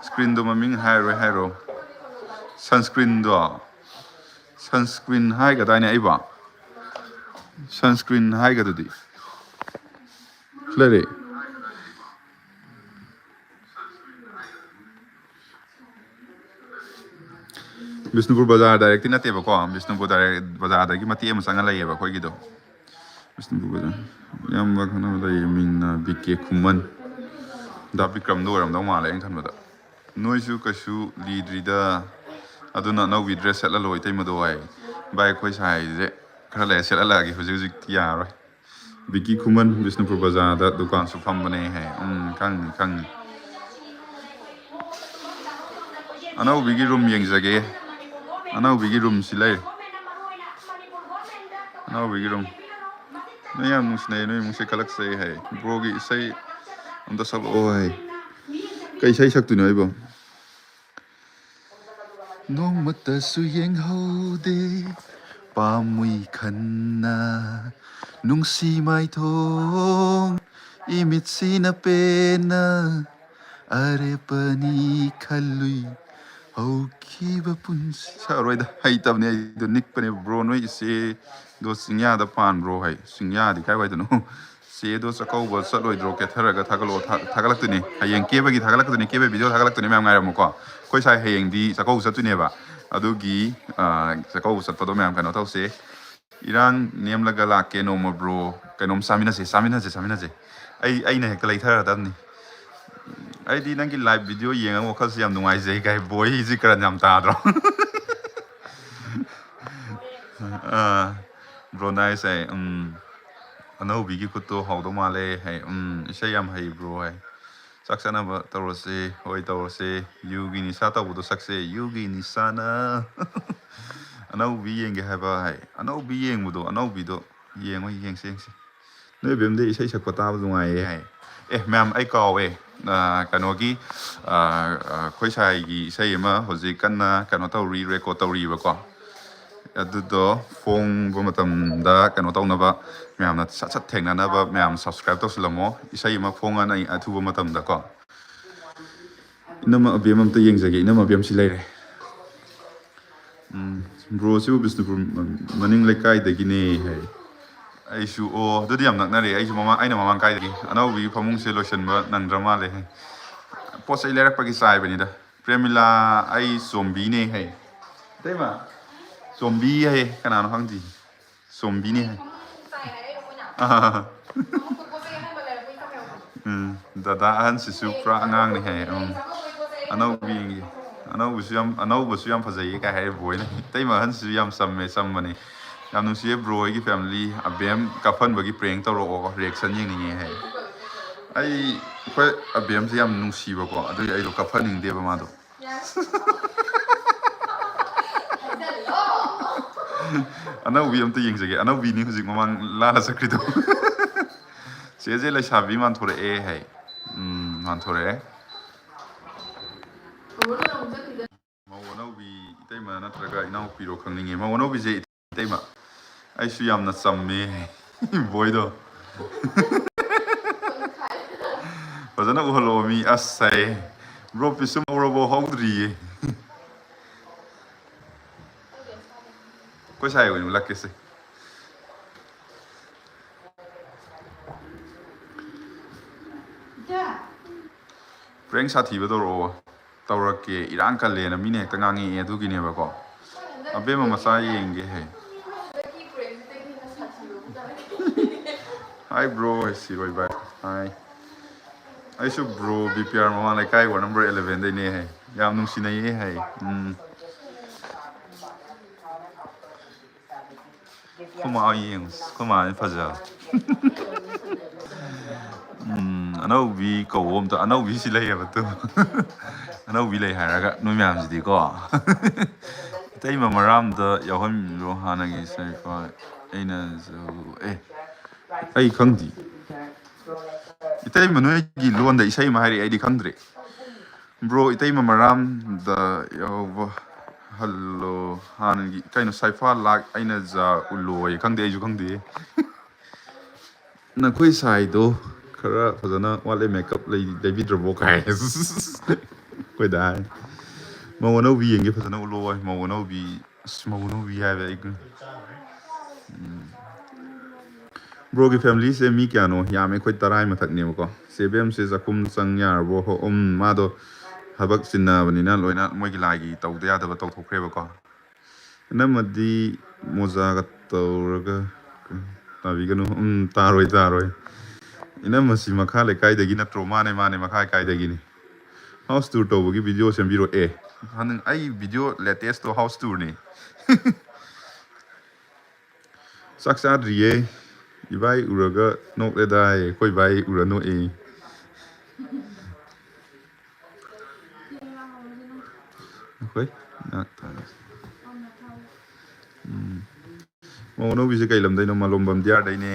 Screen-ꯗꯣ ꯃꯃꯤꯡ ꯍꯥꯏꯔꯣꯏ ꯍꯥꯏꯔꯣ꯫ Sunscreen-ꯗꯣ? Sunscreen ꯍꯥꯏꯒꯗꯥꯏꯅꯦ ꯑꯩꯕꯣ? Sunscreen ꯍꯥꯏꯒꯗꯨꯗꯤ꯫ ꯂꯩꯔꯦ꯫ ꯕꯤꯁꯅꯨꯄꯨꯔ ꯕꯖꯥꯔ direct-ꯇꯤ ꯅꯠꯇꯦꯕꯀꯣ, ꯕꯤꯁꯅꯨꯄꯨꯔ direct ꯕꯖꯥꯔꯗꯒꯤ ꯃꯇꯦꯛ ꯑꯃ ꯆꯪꯉ ꯂꯩꯌꯦꯕ ꯑꯩꯈꯣꯏꯒꯤꯗꯣ꯫ ꯕꯤꯁꯅꯨꯄꯨꯔ ꯕꯖꯥꯔ꯫ ꯏꯌꯥꯝꯕ ꯈꯪꯅꯕ ꯂꯩꯌꯦ, ꯃꯤꯡꯅ ꯕꯤ ꯀꯦ ꯈꯨꯃꯟ꯫ ꯗꯥ ꯕꯤꯀ꯭ꯔꯝꯗꯣ ꯑꯣꯏꯔꯝꯗꯧ ꯃꯥꯜꯂꯦ ꯑꯩꯅ ꯈꯟꯕꯗ꯫ ꯅꯣꯏꯁꯨ ꯀꯩꯁꯨ ꯂꯤꯗ꯭ꯔꯤꯗ, ꯑꯗꯨꯅ ꯑꯅꯧꯕꯤ dress ꯁꯦꯠꯍꯜꯂꯣ ꯏꯇꯩꯃꯗꯣ ꯍꯥꯏ꯫ ꯚꯥꯏ, ꯑꯩꯈꯣꯏ ꯁꯥꯏꯁꯦ ꯈꯔ ꯂꯩꯔ ꯁꯦꯠꯍꯜꯂꯛꯑꯒꯦ, ꯍꯧꯖꯤꯛ ꯍꯧꯖꯤꯛꯇꯤ ꯌꯥꯔꯔꯣꯏ꯫ ꯕꯤꯀꯤ ꯈꯨꯃꯟ ꯕꯤꯁꯅꯨꯄꯨꯔ ꯕꯖꯥꯔꯗ ꯗꯨꯀꯥꯟꯁꯨ ꯐꯝꯕꯅꯦ ꯍꯥꯏ꯫ ꯎꯝ, ꯈꯪꯅꯤ, ꯈꯪꯅꯤ꯫ ꯑꯅꯧꯕꯤꯒꯤ room ꯌꯦꯡꯖꯒꯦ꯫ ꯑꯅꯧꯕꯤꯒꯤ room-ꯁꯤ ꯂꯩ꯫ ꯑꯅꯧꯕꯤꯒꯤ room꯫ ꯅꯣꯏ ꯌꯥꯝ ꯅꯨꯡꯁꯤꯅꯩ, ꯅꯣꯏ ꯏꯃꯨꯡꯁꯦ ꯀꯜꯂꯛꯆꯩ ꯍꯥꯏ꯫ Bro-ꯒꯤ ꯏꯁꯩ ꯑꯝꯇ ꯁꯛꯂꯛꯑꯣ ꯍꯥꯏ꯫ ꯀꯩ ꯏꯁꯩ ꯁꯛꯇꯣꯏꯅꯣ ꯑꯩꯕꯣ? ꯅꯣꯡꯃꯇꯁꯨ ꯌꯦꯡꯍꯧꯗꯦ ꯄꯥꯝꯃꯨꯏ ꯈꯟꯅ, ꯅꯨꯡꯁꯤ ꯃꯥꯏꯊꯣꯡ ꯏꯃꯤꯠꯁꯤꯅ ꯄꯦꯟꯅ ꯑꯔꯦꯞꯄꯅꯤ ꯈꯜꯂꯨꯏ꯫ ꯍꯧꯈꯤꯕ ꯄꯨꯟꯁꯤ ꯁꯛꯑꯔꯣꯏꯗ, ꯍꯩꯇꯕꯅꯦ ꯑꯩꯗꯣ, ꯅꯤꯛꯄꯅꯦ꯫ ꯕ꯭ꯔꯣ, ꯅꯣꯏ ꯏꯆꯦꯗꯣ ꯆꯤꯡꯌꯥꯗ ꯄꯥꯟꯕ꯭ꯔꯣ? ꯍꯥꯏ, ꯆꯤꯡꯌꯥꯗꯤ ꯀꯥꯏꯋꯥꯏꯗꯅꯣ? ꯆꯦꯗꯣ ꯆꯥꯛꯀꯧꯕ ꯆꯠꯂꯣꯏꯗ꯭ꯔꯣ? ꯀꯦꯊꯔꯒ ꯊꯥꯒꯠꯂꯛꯑꯣ꯫ ꯊꯥ- ꯊꯥꯒꯠꯂꯛꯇꯣꯏꯅꯦ, ꯍꯌꯦꯡ ꯀꯦꯕꯒꯤ ꯊꯥꯒꯠꯂꯛꯀꯗꯣꯏꯅꯦ, ꯀꯦꯕꯒꯤ ꯚꯤꯗꯤꯑꯣ ꯊꯥꯒꯠꯂꯛꯇꯣꯏꯅꯦ꯫ ꯃꯌꯥꯝ ꯉꯥꯏꯔꯝꯃꯨꯀꯣ꯫ ꯑꯩꯈꯣꯏ ꯁꯥꯏ ꯍꯌꯦꯡꯗꯤ ꯆꯥꯛꯀꯧꯕ ꯆꯠꯇꯣꯏꯅꯦꯕ, ꯑꯗꯨꯒꯤ ꯑ, ꯆꯥꯛꯀꯧꯕ ꯆꯠꯄꯗꯣ ꯃꯌꯥꯝ ꯀꯩꯅꯣ ꯇꯧꯁꯦ꯫ ꯏꯔꯥꯡ ꯅꯦꯝꯂꯒ ꯂꯥꯛꯀꯦ ꯅꯣꯡꯃ ꯕ꯭ꯔꯣ꯫ ꯀꯩꯅꯣꯝ ꯆꯥꯃꯤꯟꯅꯁꯦ, ꯆꯥꯃꯤꯟꯅꯁꯦ, ꯆꯥꯃꯤꯟꯅꯁꯦ꯫ ꯑꯩ ꯑꯩꯅ ꯍꯦꯛꯇ ꯂꯩꯊꯔꯗꯕꯅꯤ꯫ ꯑꯩꯗꯤ ꯅꯪꯒꯤ ꯂꯥꯏꯚ ꯚꯤꯗꯤꯑꯣ ꯌꯦꯡꯉꯒ ꯋꯥꯈꯜꯁꯦ ꯌꯥꯝ ꯅꯨꯡꯉꯥꯏꯖꯩ ꯀꯥꯏ꯫ ꯕꯣꯏꯁꯤ ꯀꯔꯟ ꯌꯥꯝ ꯇꯥꯗ꯭ꯔꯣ? ꯑꯥ, ꯕ꯭ꯔꯣ ꯅꯥꯏꯁ ꯍꯥꯏ꯫ ꯎꯝ, ꯑꯅꯧꯕꯤꯒꯤ ꯈꯨꯠꯇꯣ ꯍꯥꯎꯗꯧ ꯃꯥꯜꯂꯦ ꯍꯥꯏ꯫ ꯎꯝ, ꯏꯁꯩ ꯌꯥꯝ ꯍꯩ ꯕ꯭ꯔꯣ ꯍꯥꯏ꯫ ꯆꯥꯛ ꯆꯥꯅꯕ ꯇꯧꯔꯁꯦ꯫ ꯍꯣꯏ, ꯇꯧꯔꯁꯦ꯫ ꯌꯨꯒꯤ ꯅꯤꯁꯥ ꯇꯧꯕꯗꯣ ꯁꯛꯁꯦ, ꯌꯨꯒꯤ ꯅꯤꯁꯥꯅ꯫ ꯑꯅꯧꯕꯤ ꯌꯦꯡꯒꯦ ꯍꯥꯏꯕ ꯍꯥꯏ꯫ ꯑꯅꯧꯕꯤ ꯌꯦꯡꯕꯗꯣ, ꯑꯅꯧꯕꯤꯗꯣ ꯌꯦꯡꯉꯣ, ꯌꯦꯡꯁꯦ, ꯌꯦꯡꯁꯦ꯫ ꯅꯣꯏ ꯕꯦꯝꯗꯤ ꯏꯁꯩ ꯁꯛꯄ ꯇꯥꯕ ꯅꯨꯡꯉꯥꯏꯌꯦ ꯍꯥꯏ꯫ ꯑꯦ ꯃꯌꯥꯝ, ꯑꯩ ꯀꯥꯎꯋꯦ꯫ ꯑ, ꯀꯩꯅꯣꯒꯤ, ꯑ, ꯑ, ꯑꯩꯈꯣꯏ ꯁꯥꯏꯒꯤ ꯏꯁꯩ ꯑꯃ ꯍꯧꯖꯤꯛ ꯀꯟꯅ ꯀꯩꯅꯣ ꯇꯧꯔꯤ, ꯔꯦꯀꯣꯔꯠ ꯇꯧꯔꯤꯕꯀꯣ꯫ ꯑꯗꯨꯗꯣ ꯐꯣꯡꯕ ꯃꯇꯝꯗ ꯀꯩꯅꯣ ꯇꯧꯅꯕ, ꯃꯌꯥꯝꯅ ꯁꯠ ꯁꯠ ꯊꯦꯡꯅꯅꯕ ꯃꯌꯥꯝ subscribe ꯇꯧꯁꯤꯜꯂꯝꯃꯣ꯫ ꯏꯁꯩ ꯑꯃ ꯐꯣꯡꯉꯅꯤ ꯑꯩ ꯑꯊꯨꯕ ꯃꯇꯝꯗꯀꯣ꯫ ꯏꯅꯝꯃ ꯑꯕꯦꯝ ꯑꯝꯇ ꯌꯦꯡꯖꯒꯦ꯫ ꯏꯅꯝꯃ ꯑꯕꯦꯝ ꯁꯤ ꯂꯩꯔꯦ꯫ ꯎꯝ, ꯕ꯭ꯔꯣꯁꯤꯕꯨ ꯕꯤꯁꯅꯨꯄꯨꯔ ꯃꯅꯤꯡ ꯂꯩꯀꯥꯏꯗꯒꯤꯅꯦ ꯍꯥꯏ꯫ ꯑꯩꯁꯨ, ꯑꯣ, ꯑꯗꯨꯗꯤ ꯌꯥꯝ ꯅꯛꯅꯔꯦ꯫ ꯑꯩꯁꯨ ꯃꯃꯥꯡ, ꯑꯩꯅ ꯃꯃꯥꯡ ꯀꯥꯏꯗꯒꯤ꯫ ꯑꯅꯧꯕꯤꯒꯤ ꯐꯃꯨꯡꯁꯦ ꯂꯣꯏꯁꯤꯟꯕ ꯅꯪꯗ꯭ꯔ ꯃꯥꯜꯂꯦ꯫ ꯄꯣꯠ ꯆꯩ ꯂꯩꯔꯛꯄꯒꯤ ꯆꯥꯏꯕꯅꯤꯗ꯫ ꯄ꯭ꯔꯦꯃꯤꯂꯥ, ꯑꯩ ꯆꯣꯝꯕꯤꯅꯦ ꯍꯥꯏ꯫ ꯏꯇꯩꯃ, ꯆꯣꯝꯕꯤ ꯍꯥꯏ꯫ ꯀꯅꯥꯅꯣ ꯈꯪꯗꯦ꯫ ꯆꯣꯝꯕꯤꯅꯦ ꯍꯥꯏ꯫ ꯑꯥ꯫ ꯎꯝ, ꯗꯗꯥ ꯑꯍꯟꯁꯤꯁꯨ ꯄꯨꯔꯥ ꯑꯉꯥꯡꯅꯤ ꯍꯥꯏ꯫ ꯎꯝ꯫ ꯑꯅꯧꯕꯤ, ꯑꯅꯧꯕꯁꯨ ꯌꯥꯝ, ꯑꯅꯧꯕꯁꯨ ꯌꯥꯝ ꯐꯖꯩꯌꯦ ꯀꯥꯏ ꯍꯥꯏꯔꯤꯕ ꯑꯣꯏꯅ꯫ ꯏꯇꯩꯃ ꯑꯍꯟꯁꯤꯁꯨ ꯌꯥꯝ ꯆꯝꯃꯦ, ꯆꯝꯕꯅꯤ꯫ ꯌꯥꯝ ꯅꯨꯡꯁꯤꯌꯦ ꯕ꯭ꯔꯣ ꯍꯣꯏꯒꯤ family꯫ ꯑꯕꯦꯝ ꯀꯥꯞꯍꯟꯕꯒꯤ prank ꯇꯧꯔꯛꯑꯣ, reaction ꯌꯦꯡꯅꯤꯡꯉꯦ ꯍꯥꯏ꯫ ꯑꯩ, ꯑꯩꯈꯣꯏ ꯑꯕꯦꯝꯁꯦ ꯌꯥꯝ ꯅꯨꯡꯁꯤꯕꯀꯣ, ꯑꯗꯨꯒꯤ ꯑꯩꯗꯣ ꯀꯥꯞꯍꯟꯅꯤꯡꯗꯦꯕ ꯃꯥꯗꯣ꯫ ꯑꯅꯧꯕꯤ ꯑꯝꯇ ꯌꯦꯡꯖꯒꯦ꯫ ꯑꯅꯧꯕꯤꯅꯤ ꯍꯧꯖꯤꯛ ꯃꯃꯥꯡ ꯂꯥꯜꯂ ꯆꯠꯈ꯭ꯔꯤꯗꯣ꯫ ꯆꯦꯁꯦ ꯂꯩꯁꯥꯕꯤ ꯃꯥꯟꯊꯣꯔꯛꯑꯦ ꯍꯥꯏ꯫ ꯎꯝ, ꯃꯥꯟꯊꯣꯔꯛꯑꯦ꯫ ꯃꯧ ꯑꯅꯧꯕꯤ ꯏꯇꯩꯃ ꯅꯠꯇ꯭ꯔꯒ ꯏꯅꯥꯎꯄꯤꯔꯣ ꯈꯪꯅꯤꯡꯉꯦ꯫ ꯃꯧ ꯑꯅꯧꯕꯤꯁꯦ ꯏꯇꯩꯃ꯫ ꯑꯩꯁꯨ ꯌꯥꯝꯅ ꯆꯝꯃꯦ꯫ ꯕꯣꯏꯗꯣ꯫ ꯐꯖꯅ ꯎꯍꯜꯂꯛꯑꯣ ꯃꯤ꯫ ꯑꯁ ꯍꯥꯏ꯫ ꯕ꯭ꯔꯣ ꯄꯤꯁꯨꯝ ꯍꯧꯔꯕꯣ? ꯍꯧꯗ꯭ꯔꯤꯌꯦ꯫ ꯑꯩꯈꯣꯏ ꯁꯥꯏ ꯑꯣꯏꯅ ꯎꯠꯂꯛꯀꯦꯁꯦ꯫ ꯄ꯭ꯔꯦꯡ ꯁꯥꯊꯤꯕ ꯇꯧꯔꯛꯑꯣ꯫ ꯇꯧꯔꯛꯀꯦ, ꯏꯔꯥꯡ ꯀꯜꯂꯦꯅ ꯃꯤꯅ ꯍꯦꯛꯇ ꯉꯥꯡꯉꯛꯑꯦ, ꯑꯗꯨꯒꯤꯅꯦꯕꯀꯣ꯫ ꯑꯕꯦꯝꯃ ꯃꯆꯥ ꯌꯦꯡꯒꯦ ꯍꯦ꯫ Hi bro, ꯍꯦ ꯁꯤꯔꯣꯏ ꯚꯥꯏ꯫ Hi꯫ ꯑꯩꯁꯨ bro ꯕꯤ ꯄꯤ ꯑꯥꯔ ꯃꯃꯥꯡ ꯂꯩꯀꯥꯏ ward number eleven ꯗꯩꯅꯦ ꯍꯦ꯫ ꯌꯥꯝ ꯅꯨꯡꯁꯤꯅꯩꯌꯦ ꯍꯦ꯫ ꯎꯝ꯫ ꯑꯩꯈꯣꯏ ꯃꯥ ꯌꯦꯡꯉꯨ, ꯑꯩꯈꯣꯏ ꯃꯥꯗꯤ ꯐꯖꯕ꯫ ꯎꯝ, ꯑꯅꯧꯕꯤ ꯀꯧꯕ ꯑꯝꯇ, ꯑꯅꯧꯕꯤꯁꯤ ꯂꯩꯌꯦꯕ ꯇꯨ꯫ ꯑꯅꯧꯕꯤ ꯂꯩ ꯍꯥꯏꯔꯒ ꯅꯣꯏ ꯃꯌꯥꯝꯁꯤꯗꯤꯀꯣ꯫ ꯏꯇꯩꯃ ꯃꯔꯥꯝꯗ ꯌꯥꯎꯍꯟꯕꯤꯔꯣ ꯍꯥꯟꯅꯒꯤ ꯁꯔꯤꯐꯥ꯫ ꯑꯩꯅꯁꯨ, ꯑꯦ, ꯑꯩ ꯈꯪꯗꯦ꯫ ꯏꯇꯩꯃ ꯅꯣꯏꯒꯤ ꯂꯣꯟꯗ ꯏꯁꯩ ꯑꯃ ꯍꯥꯏꯔꯛꯑꯦ, ꯑꯩꯗꯤ ꯈꯪꯗ꯭ꯔꯦ꯫ Bro, ꯏꯇꯩꯃ ꯃꯔꯥꯝꯗ ꯌꯥꯎꯕ ꯍꯜꯂꯣ꯫ ꯍꯥꯟꯅꯒꯤ ꯀꯩꯅꯣ, ꯁꯥꯏꯐꯥ ꯂꯥꯛ ꯑꯩꯅ ꯖꯥ ꯎꯠꯂꯣꯌꯦ꯫ ꯈꯪꯗꯦ, ꯑꯩꯁꯨ ꯈꯪꯗꯦ꯫ ꯅꯈꯣꯏ ꯁꯥꯏꯗꯣ ꯈꯔ ꯐꯖꯅ ꯋꯥꯠꯂꯦ, makeup ꯂꯩ-, ꯂꯩꯕꯤꯗ꯭ꯔꯕꯣ ꯀꯥꯏ꯫ ꯑꯩꯈꯣꯏꯗ ꯍꯥꯏ꯫ ꯃꯧ ꯑꯅꯧꯕꯤ ꯌꯦꯡꯒꯦ, ꯐꯖꯅ ꯎꯠꯂꯣ ꯍꯥꯏ꯫ ꯃꯧ ꯑꯅꯧꯕꯤ, ꯑꯁ, ꯃꯧ ꯑꯅꯧꯕꯤ ꯍꯥꯏꯕ ꯑꯩ, ꯎꯝ꯫ Broꯒꯤ familyꯁꯦ ꯃꯤ ꯀꯌꯥꯅꯣ? ꯌꯥꯝꯃꯦ, ꯑꯩꯈꯣꯏ ꯇꯔꯥꯒꯤ ꯃꯊꯛꯅꯦꯕꯀꯣ꯫ ꯆꯦ ꯕꯦꯝꯁꯦ ꯆꯥꯛꯈꯨꯝ ꯆꯪ ꯌꯥꯔꯕꯣ? ꯍꯣ, ꯎꯝ, ꯃꯥꯗꯣ ꯊꯕꯛ ꯆꯤꯟꯅꯕꯅꯤꯅ ꯂꯣꯏꯅ ꯃꯣꯏꯒꯤ ꯂꯥꯏꯒꯤ ꯇꯧꯗ ꯌꯥꯗꯕ ꯇꯧꯊꯣꯛꯈ꯭ꯔꯦꯕꯀꯣ꯫ ꯏꯅꯝꯃꯗꯤ ꯃꯣꯖꯥꯒ ꯇꯧꯔꯒ ꯇꯥꯕꯤꯒꯅꯨ꯫ ꯎꯝ, ꯇꯥꯔꯣꯏ, ꯇꯥꯔꯣꯏ꯫ ꯏꯅꯝꯃꯁꯤ ꯃꯈꯥ ꯂꯩꯀꯥꯏꯗꯒꯤ ꯅꯠꯇ꯭ꯔꯣ? ꯃꯥꯅꯦ, ꯃꯥꯅꯦ, ꯃꯈꯥ ꯂꯩꯀꯥꯏꯗꯒꯤꯅꯤ꯫ House tour ꯇꯧꯕꯒꯤ video ꯁꯦꯝꯕꯤꯔꯛꯑꯦ꯫ ꯍꯟꯗꯛ ꯑꯩ video latestꯇꯣ house tourꯅꯤ꯫ ꯆꯥꯛ ꯆꯥꯗ꯭ꯔꯤꯌꯦ꯫ ꯏꯕꯥꯏ ꯎꯔꯒ ꯅꯣꯛꯂꯦꯗꯥꯏ꯫ ꯑꯩꯈꯣꯏ ꯏꯕꯥꯏ ꯎꯔ ꯅꯣꯛꯑꯦ꯫ ꯑꯩꯈꯣꯏ ꯉꯥꯛꯇꯪ꯫ ꯎꯝ꯫ ꯃꯧ ꯑꯅꯧꯕꯤꯁꯦ ꯀꯩ ꯂꯝꯗꯩꯅꯣ? ꯃꯂꯣꯝꯕꯝ ꯗꯤꯌꯥꯔꯗꯩꯅꯦ꯫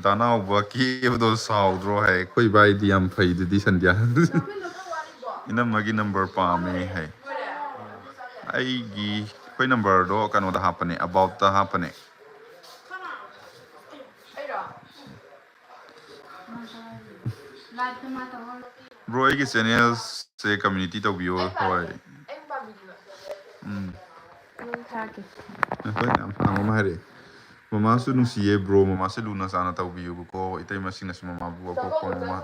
ꯗꯥꯅꯥꯎꯕ ꯀꯦꯕꯗꯣ ꯁꯥꯎꯗ꯭ꯔꯣ ꯍꯥꯏ꯫ ꯑꯩꯈꯣꯏ ꯏꯕꯥꯏꯗꯤ ꯌꯥꯝ ꯐꯩꯗꯨꯗꯤ ꯁꯟꯗ꯭ꯌꯥ꯫ ꯏꯅꯝꯃꯒꯤ number ꯄꯥꯝꯃꯦ ꯍꯥꯏ꯫ ꯑꯩꯒꯤ, ꯑꯩꯈꯣꯏ numberꯗꯣ ꯀꯩꯅꯣꯗ ꯍꯥꯞꯄꯅꯦ, aboutꯇ ꯍꯥꯞꯄꯅꯦ꯫ Bro, ꯑꯩꯒꯤ channelꯁꯦ community ꯇꯧꯕꯤꯌꯣ꯫ ꯍꯣꯏ꯫ ꯎꯝ꯫ ꯊꯥꯔꯛꯀꯦ꯫ ꯑꯩꯈꯣꯏ ꯌꯥꯝ ꯄꯥꯝꯕ ꯑꯃ ꯍꯥꯏꯔꯛꯑꯦ꯫ "ꯃꯃꯥꯁꯨ ꯅꯨꯡꯁꯤꯌꯦ ꯕ꯭ꯔꯣ, ꯃꯃꯥꯁꯦ ꯂꯨꯅ ꯆꯥꯅ ꯇꯧꯕꯤꯌꯨꯕꯀꯣ, ꯏꯇꯩꯃꯁꯤꯡꯅꯁꯨ ꯃꯃꯥꯕꯨ ꯑꯄꯣꯛꯄ ꯃꯃꯥ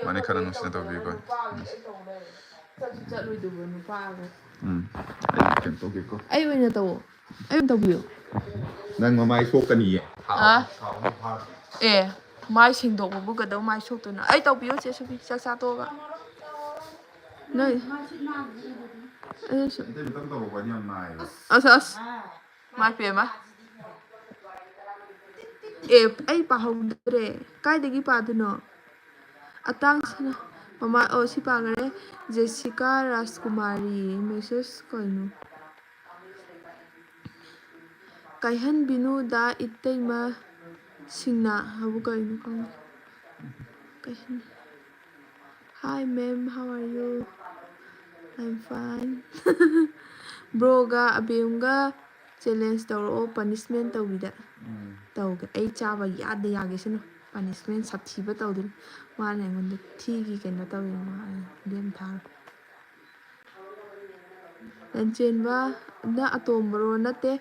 ꯃꯥꯅꯦ ꯈꯔ ꯅꯨꯡꯁꯤꯅ ꯇꯧꯕꯤꯌꯨꯀꯣ"꯫ ꯆꯠꯁꯨ ꯆꯠꯂꯣꯏꯗꯕ ꯅꯨꯄꯥꯒ꯫ ꯎꯝ꯫ ꯑꯩ ꯀꯩꯅꯣ ꯇꯧꯒꯦꯀꯣ꯫ ꯑꯩ ꯑꯣꯏꯅ ꯇꯧꯑꯣ꯫ ꯑꯩ ꯑꯣꯏꯅ ꯇꯧꯕꯤꯌꯨ꯫ ꯅꯪ ꯃꯃꯥꯏ ꯁꯣꯛꯀꯅꯤꯌꯦ꯫ ꯑꯥ꯫ ꯑꯦ, ꯃꯥꯏ ꯁꯦꯡꯗꯣꯛꯄꯕꯨ ꯀꯩꯗꯧ ꯃꯥꯏ ꯁꯣꯛꯇꯣꯏꯅꯣ? ꯑꯩ ꯇꯧꯕꯤꯌꯨ, ꯆꯦ ꯁꯨꯕꯤ, ꯆꯥꯛ ꯆꯥ ꯇꯣꯛꯑꯒ꯫ ꯅꯣꯏ꯫ ꯑꯗꯨꯁꯨ꯫ ꯑꯇꯩ ꯃꯇꯝ ꯇꯧꯔꯛꯄꯗꯤ ꯌꯥꯝ ꯅꯥꯏꯌꯦꯕ꯫ ꯑꯁ, ꯑꯁ꯫ ꯃꯥꯏ ꯄꯦꯝꯃ꯫ ꯑꯦ, ꯑꯩ ꯄꯥꯍꯧꯗ꯭ꯔꯦ꯫ ꯀꯥꯏꯗꯒꯤ ꯄꯥꯗꯣꯏꯅꯣ? ꯑꯇꯥꯡ ꯁꯅꯥ-, ꯃꯃꯥ, ꯑꯣ, ꯁꯤ ꯄꯥꯈꯔꯦ꯫ ꯖꯦꯁꯤꯀꯥ ꯔꯥꯖꯀꯨꯃꯥꯔꯤ, message ꯀꯩꯅꯣ? ꯀꯥꯏꯍꯟꯕꯤꯅꯨꯗ ꯏꯇꯩꯃ ꯁꯤꯡꯅ ꯍꯥꯏꯕꯨ ꯀꯩꯅꯣ ꯈꯪꯗꯦ꯫ ꯀꯥꯏꯍꯟ-, Hi ma'am, how are you? I'm fine. ꯕ꯭ꯔꯣꯒ ꯑꯕꯦꯝꯒ challenge ꯇꯧꯔꯛꯑꯣ, punishment ꯇꯧꯕꯤꯗ꯫ ꯎꯝ꯫ ꯇꯧꯒꯦ꯫ ꯑꯩ ꯆꯥꯕ ꯌꯥꯗ ꯌꯥꯒꯦꯁꯤꯅ punishment ꯁꯥꯊꯤꯕ ꯇꯧꯗꯣꯏꯅꯤ꯫ ꯃꯥꯅ ꯑꯩꯉꯣꯟꯗ ꯊꯤꯒꯤ ꯀꯩꯅꯣ ꯇꯧꯋꯤ, ꯃꯥ ꯂꯦꯝ ꯊꯥꯔꯣꯏ꯫ ꯂꯟꯆꯦꯟꯕ, ꯅꯪ ꯑꯇꯣꯝꯕꯔꯣ? ꯅꯠꯇꯦ꯫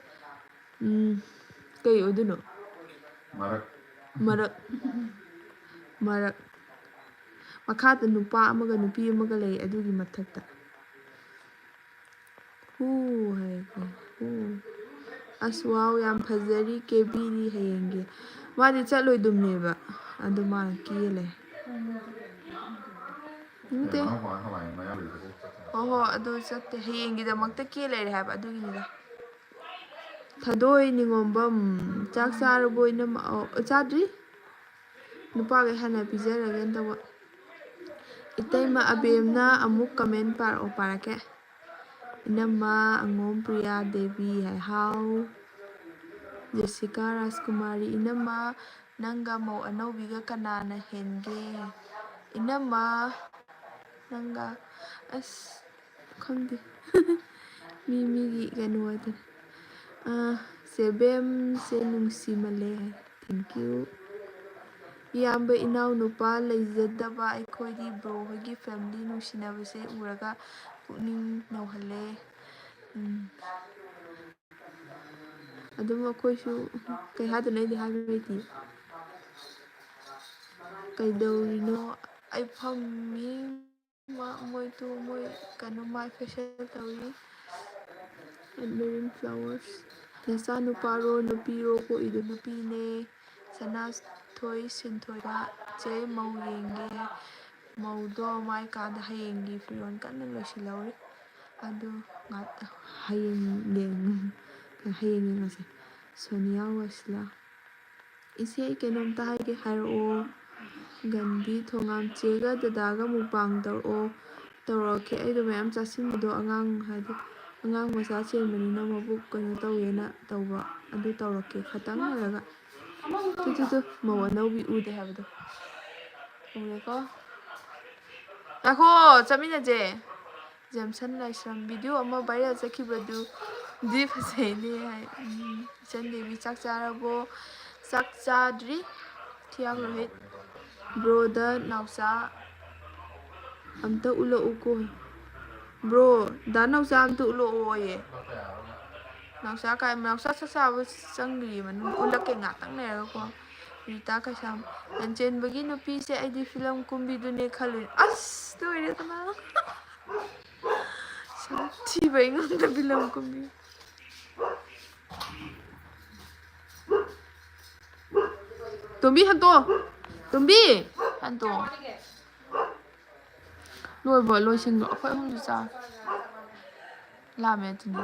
ꯎꯝ, ꯀꯩ ꯑꯣꯏꯗꯣꯏꯅꯣ? ꯃꯔꯛ꯫ ꯃꯔꯛ꯫ ꯃꯔꯛ꯫ ꯃꯈꯥꯗ ꯅꯨꯄꯥ ꯑꯃꯒ ꯅꯨꯄꯤ ꯑꯃꯒ ꯂꯩ, ꯑꯗꯨꯒꯤ ꯃꯊꯛꯇ꯫ ꯍꯨ ꯍꯥꯏꯒꯦ, ꯍꯨ꯫ ꯑꯁ, ꯋꯥꯎ, ꯌꯥꯝ ꯐꯖꯔꯤ, ꯀꯦꯕꯤꯔꯤ ꯍꯌꯦꯡꯒꯤ꯫ ꯃꯥꯗꯤ ꯆꯠꯂꯣꯏꯗꯨꯝꯅꯦꯕ, ꯑꯗꯨ ꯃꯥꯅ ꯀꯦ ꯂꯩ꯫ ꯅꯠꯇꯦ꯫ ꯍꯣ ꯍꯣ, ꯑꯗꯨ ꯆꯠꯇꯦ, ꯍꯌꯦꯡꯒꯤꯗꯃꯛꯇ ꯀꯦ ꯂꯩꯔꯦ ꯍꯥꯏꯕ, ꯑꯗꯨꯒꯤꯅꯤꯗ꯫ ꯊꯥꯗꯣꯏ ꯅꯤꯉꯣꯝꯕꯝ, ꯆꯥꯛ ꯆꯥꯔꯕꯣ ꯏꯅꯝꯃ? ꯑꯣ, ꯆꯥꯗ꯭ꯔꯤ꯫ ꯅꯨꯄꯥꯈꯩ ꯍꯥꯟꯅ ꯄꯤꯖꯔꯒꯦꯅ ꯇꯧꯕ꯫ ꯏꯇꯩꯃ ꯑꯕꯦꯝꯅ ꯑꯃꯨꯛ comment ꯄꯥꯔꯛꯑꯣ, ꯄꯥꯔꯛꯀꯦ꯫ ꯏꯅꯝꯃ ꯑꯉꯣꯝ ꯄ꯭ꯔꯤꯌꯥ ꯗꯦꯕꯤ ꯍꯥꯏ, ꯍꯥꯎ꯫ ꯖꯦꯁꯤꯀꯥ ꯔꯥꯖꯀꯨꯃꯥꯔꯤ, ꯏꯅꯝꯃ ꯅꯪꯒ ꯃꯧ ꯑꯅꯧꯕꯤꯒ ꯀꯅꯥꯅ ꯍꯦꯟꯒꯦ? ꯏꯅꯝꯃ ꯅꯪꯒ, ꯑꯁ, ꯈꯪꯗꯦ꯫ ꯃꯤ ꯃꯤꯒꯤ ꯀꯩꯅꯣ ꯍꯥꯏꯗꯨꯅꯤ꯫ ꯑꯥ, ꯆꯦ ꯕꯦꯝꯁꯦ ꯅꯨꯡꯁꯤꯃꯜꯂꯦ ꯍꯥꯏ꯫ Thank you꯫ ꯏꯌꯥꯝꯕ ꯏꯅꯥꯎ ꯅꯨꯄꯥ ꯂꯩꯖꯗꯕ ꯑꯩꯈꯣꯏꯗꯤ bro ꯍꯣꯏꯒꯤ family ꯅꯨꯡꯁꯤꯅꯕꯁꯦ ꯎꯔꯒ ꯄꯨꯛꯅꯤꯡ ꯅꯧꯍꯜꯂꯦ꯫ ꯎꯝ꯫ ꯑꯗꯨꯝ ꯑꯩꯈꯣꯏꯁꯨ ꯀꯩ ꯍꯥꯏꯗꯣꯏꯅꯣ, ꯑꯩꯗꯤ ꯍꯥꯏꯕ ꯍꯩꯇꯦ꯫ ꯀꯩꯗꯧꯔꯤꯅꯣ? ꯑꯩ ꯐꯝꯃꯤ꯫ ꯃꯥ, ꯃꯣꯏꯗꯨ, ꯃꯣꯏ ꯀꯩꯅꯣ, ꯃꯥꯏ facial ꯇꯧꯔꯤ꯫ Admiring flowers. ꯅꯆꯥꯅꯨꯄꯥꯔꯣ, ꯅꯨꯄꯤꯔꯣ ꯄꯣꯛꯏꯗꯣ? ꯅꯨꯄꯤꯅꯦ꯫ ꯁꯅꯥꯊꯣꯏ ꯁꯤꯟꯊꯣꯏꯕ꯫ ꯆꯦ, ꯃꯧ ꯌꯦꯡꯒꯦ꯫ ꯃꯧꯗꯣ ꯃꯥꯏ ꯀꯥꯗ ꯍꯌꯦꯡꯒꯤ ꯐꯤꯔꯣꯜ ꯀꯟꯅ ꯂꯣꯏꯁꯤꯜꯍꯧꯔꯤ꯫ ꯑꯗꯨ ꯉꯥꯛ-, ꯍꯌꯦꯡ ꯌꯦꯡ-, ꯍꯌꯦꯡ ꯌꯦꯡꯉꯁꯦ꯫ ꯁꯣꯅꯤꯌꯥ ꯋꯥꯁꯤꯂꯥ꯫ "ꯏꯆꯦ, ꯑꯩ ꯀꯩꯅꯣꯝꯇ ꯍꯥꯏꯒꯦ, ꯍꯥꯏꯔꯛꯑꯣ꯫" ꯒꯟꯙꯤ ꯊꯣꯉꯥꯝ꯫ "ꯆꯦꯒ ꯗꯗꯥꯒ ꯃꯨꯛꯕꯥꯡ ꯇꯧꯔꯛꯑꯣ꯫" "ꯇꯧꯔꯛꯀꯦ, ꯑꯩꯗꯣ ꯃꯌꯥꯝ ꯆꯥꯁꯤꯟꯕꯗꯣ, ꯑꯉꯥꯡ ꯍꯥꯏꯗꯤ ꯑꯉꯥꯡ ꯃꯆꯥ ꯆꯦꯟꯕꯅꯤꯅ ꯃꯕꯨꯛ ꯀꯩꯅꯣ ꯇꯧꯋꯦꯅ ꯇꯧꯕ, ꯑꯗꯨ ꯇꯧꯔꯛꯀꯦ ꯈꯇꯪ ꯂꯩꯔꯒ꯫" ꯇꯨ, ꯇꯨ, ꯇꯨ, ꯃꯧ ꯑꯅꯧꯕꯤ ꯎꯗꯦ ꯍꯥꯏꯕꯗꯣ ꯎꯔꯦꯀꯣ꯫ ꯉꯥꯏꯈꯣ, ꯆꯠꯃꯤꯟꯅꯁꯦ꯫ ꯖꯦꯝꯁꯟ ꯂꯥꯏꯁ꯭ꯔꯝ, "ꯚꯤꯗꯤꯑꯣ ꯑꯃ viral ꯆꯠꯈꯤꯕꯗꯨꯗꯤ ꯐꯖꯩꯅꯦ" ꯍꯥꯏ꯫ ꯎꯝ, ꯏꯆꯟ ꯗꯦꯕꯤ, ꯆꯥꯛ ꯆꯥꯔꯕꯣ? ꯆꯥꯛ ꯆꯥꯗ꯭ꯔꯤ꯫ ꯊꯤꯌꯥꯝ ꯔꯣꯍꯤꯠ, "ꯕ꯭ꯔꯣꯗ ꯅꯥꯎꯆꯥ ꯑꯝꯇ ꯎꯠꯂꯛꯎꯀꯣ꯫" ꯕ꯭ꯔꯣ, ꯗꯥ ꯅꯥꯎꯆꯥ ꯑꯝꯇ ꯎꯠꯂꯛꯑꯣꯌꯦ꯫ ꯅꯥꯎꯆꯥ ꯀꯥꯏ, ꯅꯥꯎꯆꯥ ꯆꯥꯛ ꯆꯥꯕ ꯆꯪꯗ꯭ꯔꯤꯌꯦ ꯃꯅꯨꯡ꯫ ꯎꯠꯂꯛꯀꯦ ꯉꯥꯛꯇꯪ ꯂꯩꯔꯒꯀꯣ꯫ ꯔꯤꯇꯥ ꯀꯩꯁꯥꯝ, "ꯂꯟꯆꯦꯟꯕꯒꯤ ꯅꯨꯄꯤꯁꯦ ꯑꯩꯗꯤ ꯐꯤꯂꯝ ꯀꯨꯝꯕꯤꯗꯨꯅꯦ ꯈꯜꯂꯨꯏ꯫" ꯑꯁ, ꯂꯣꯏꯔꯦꯗꯅ꯫ ꯁꯛꯊꯤꯕ ꯑꯩꯉꯣꯟꯗ ꯐꯤꯂꯝ ꯀꯨꯝꯕꯤ꯫ ꯇꯣꯝꯕꯤ, ꯍꯟꯇꯣ꯫ ꯇꯣꯝꯕꯤ, ꯍꯟꯇꯣ꯫ ꯂꯣꯏꯕ ꯂꯣꯏꯁꯤꯟꯈ꯭ꯔꯣ꯫ ꯑꯩꯈꯣꯏ ꯑꯍꯨꯝꯁꯨ ꯆꯥ-, ꯂꯥꯝꯃꯦ ꯑꯗꯨꯅꯤ꯫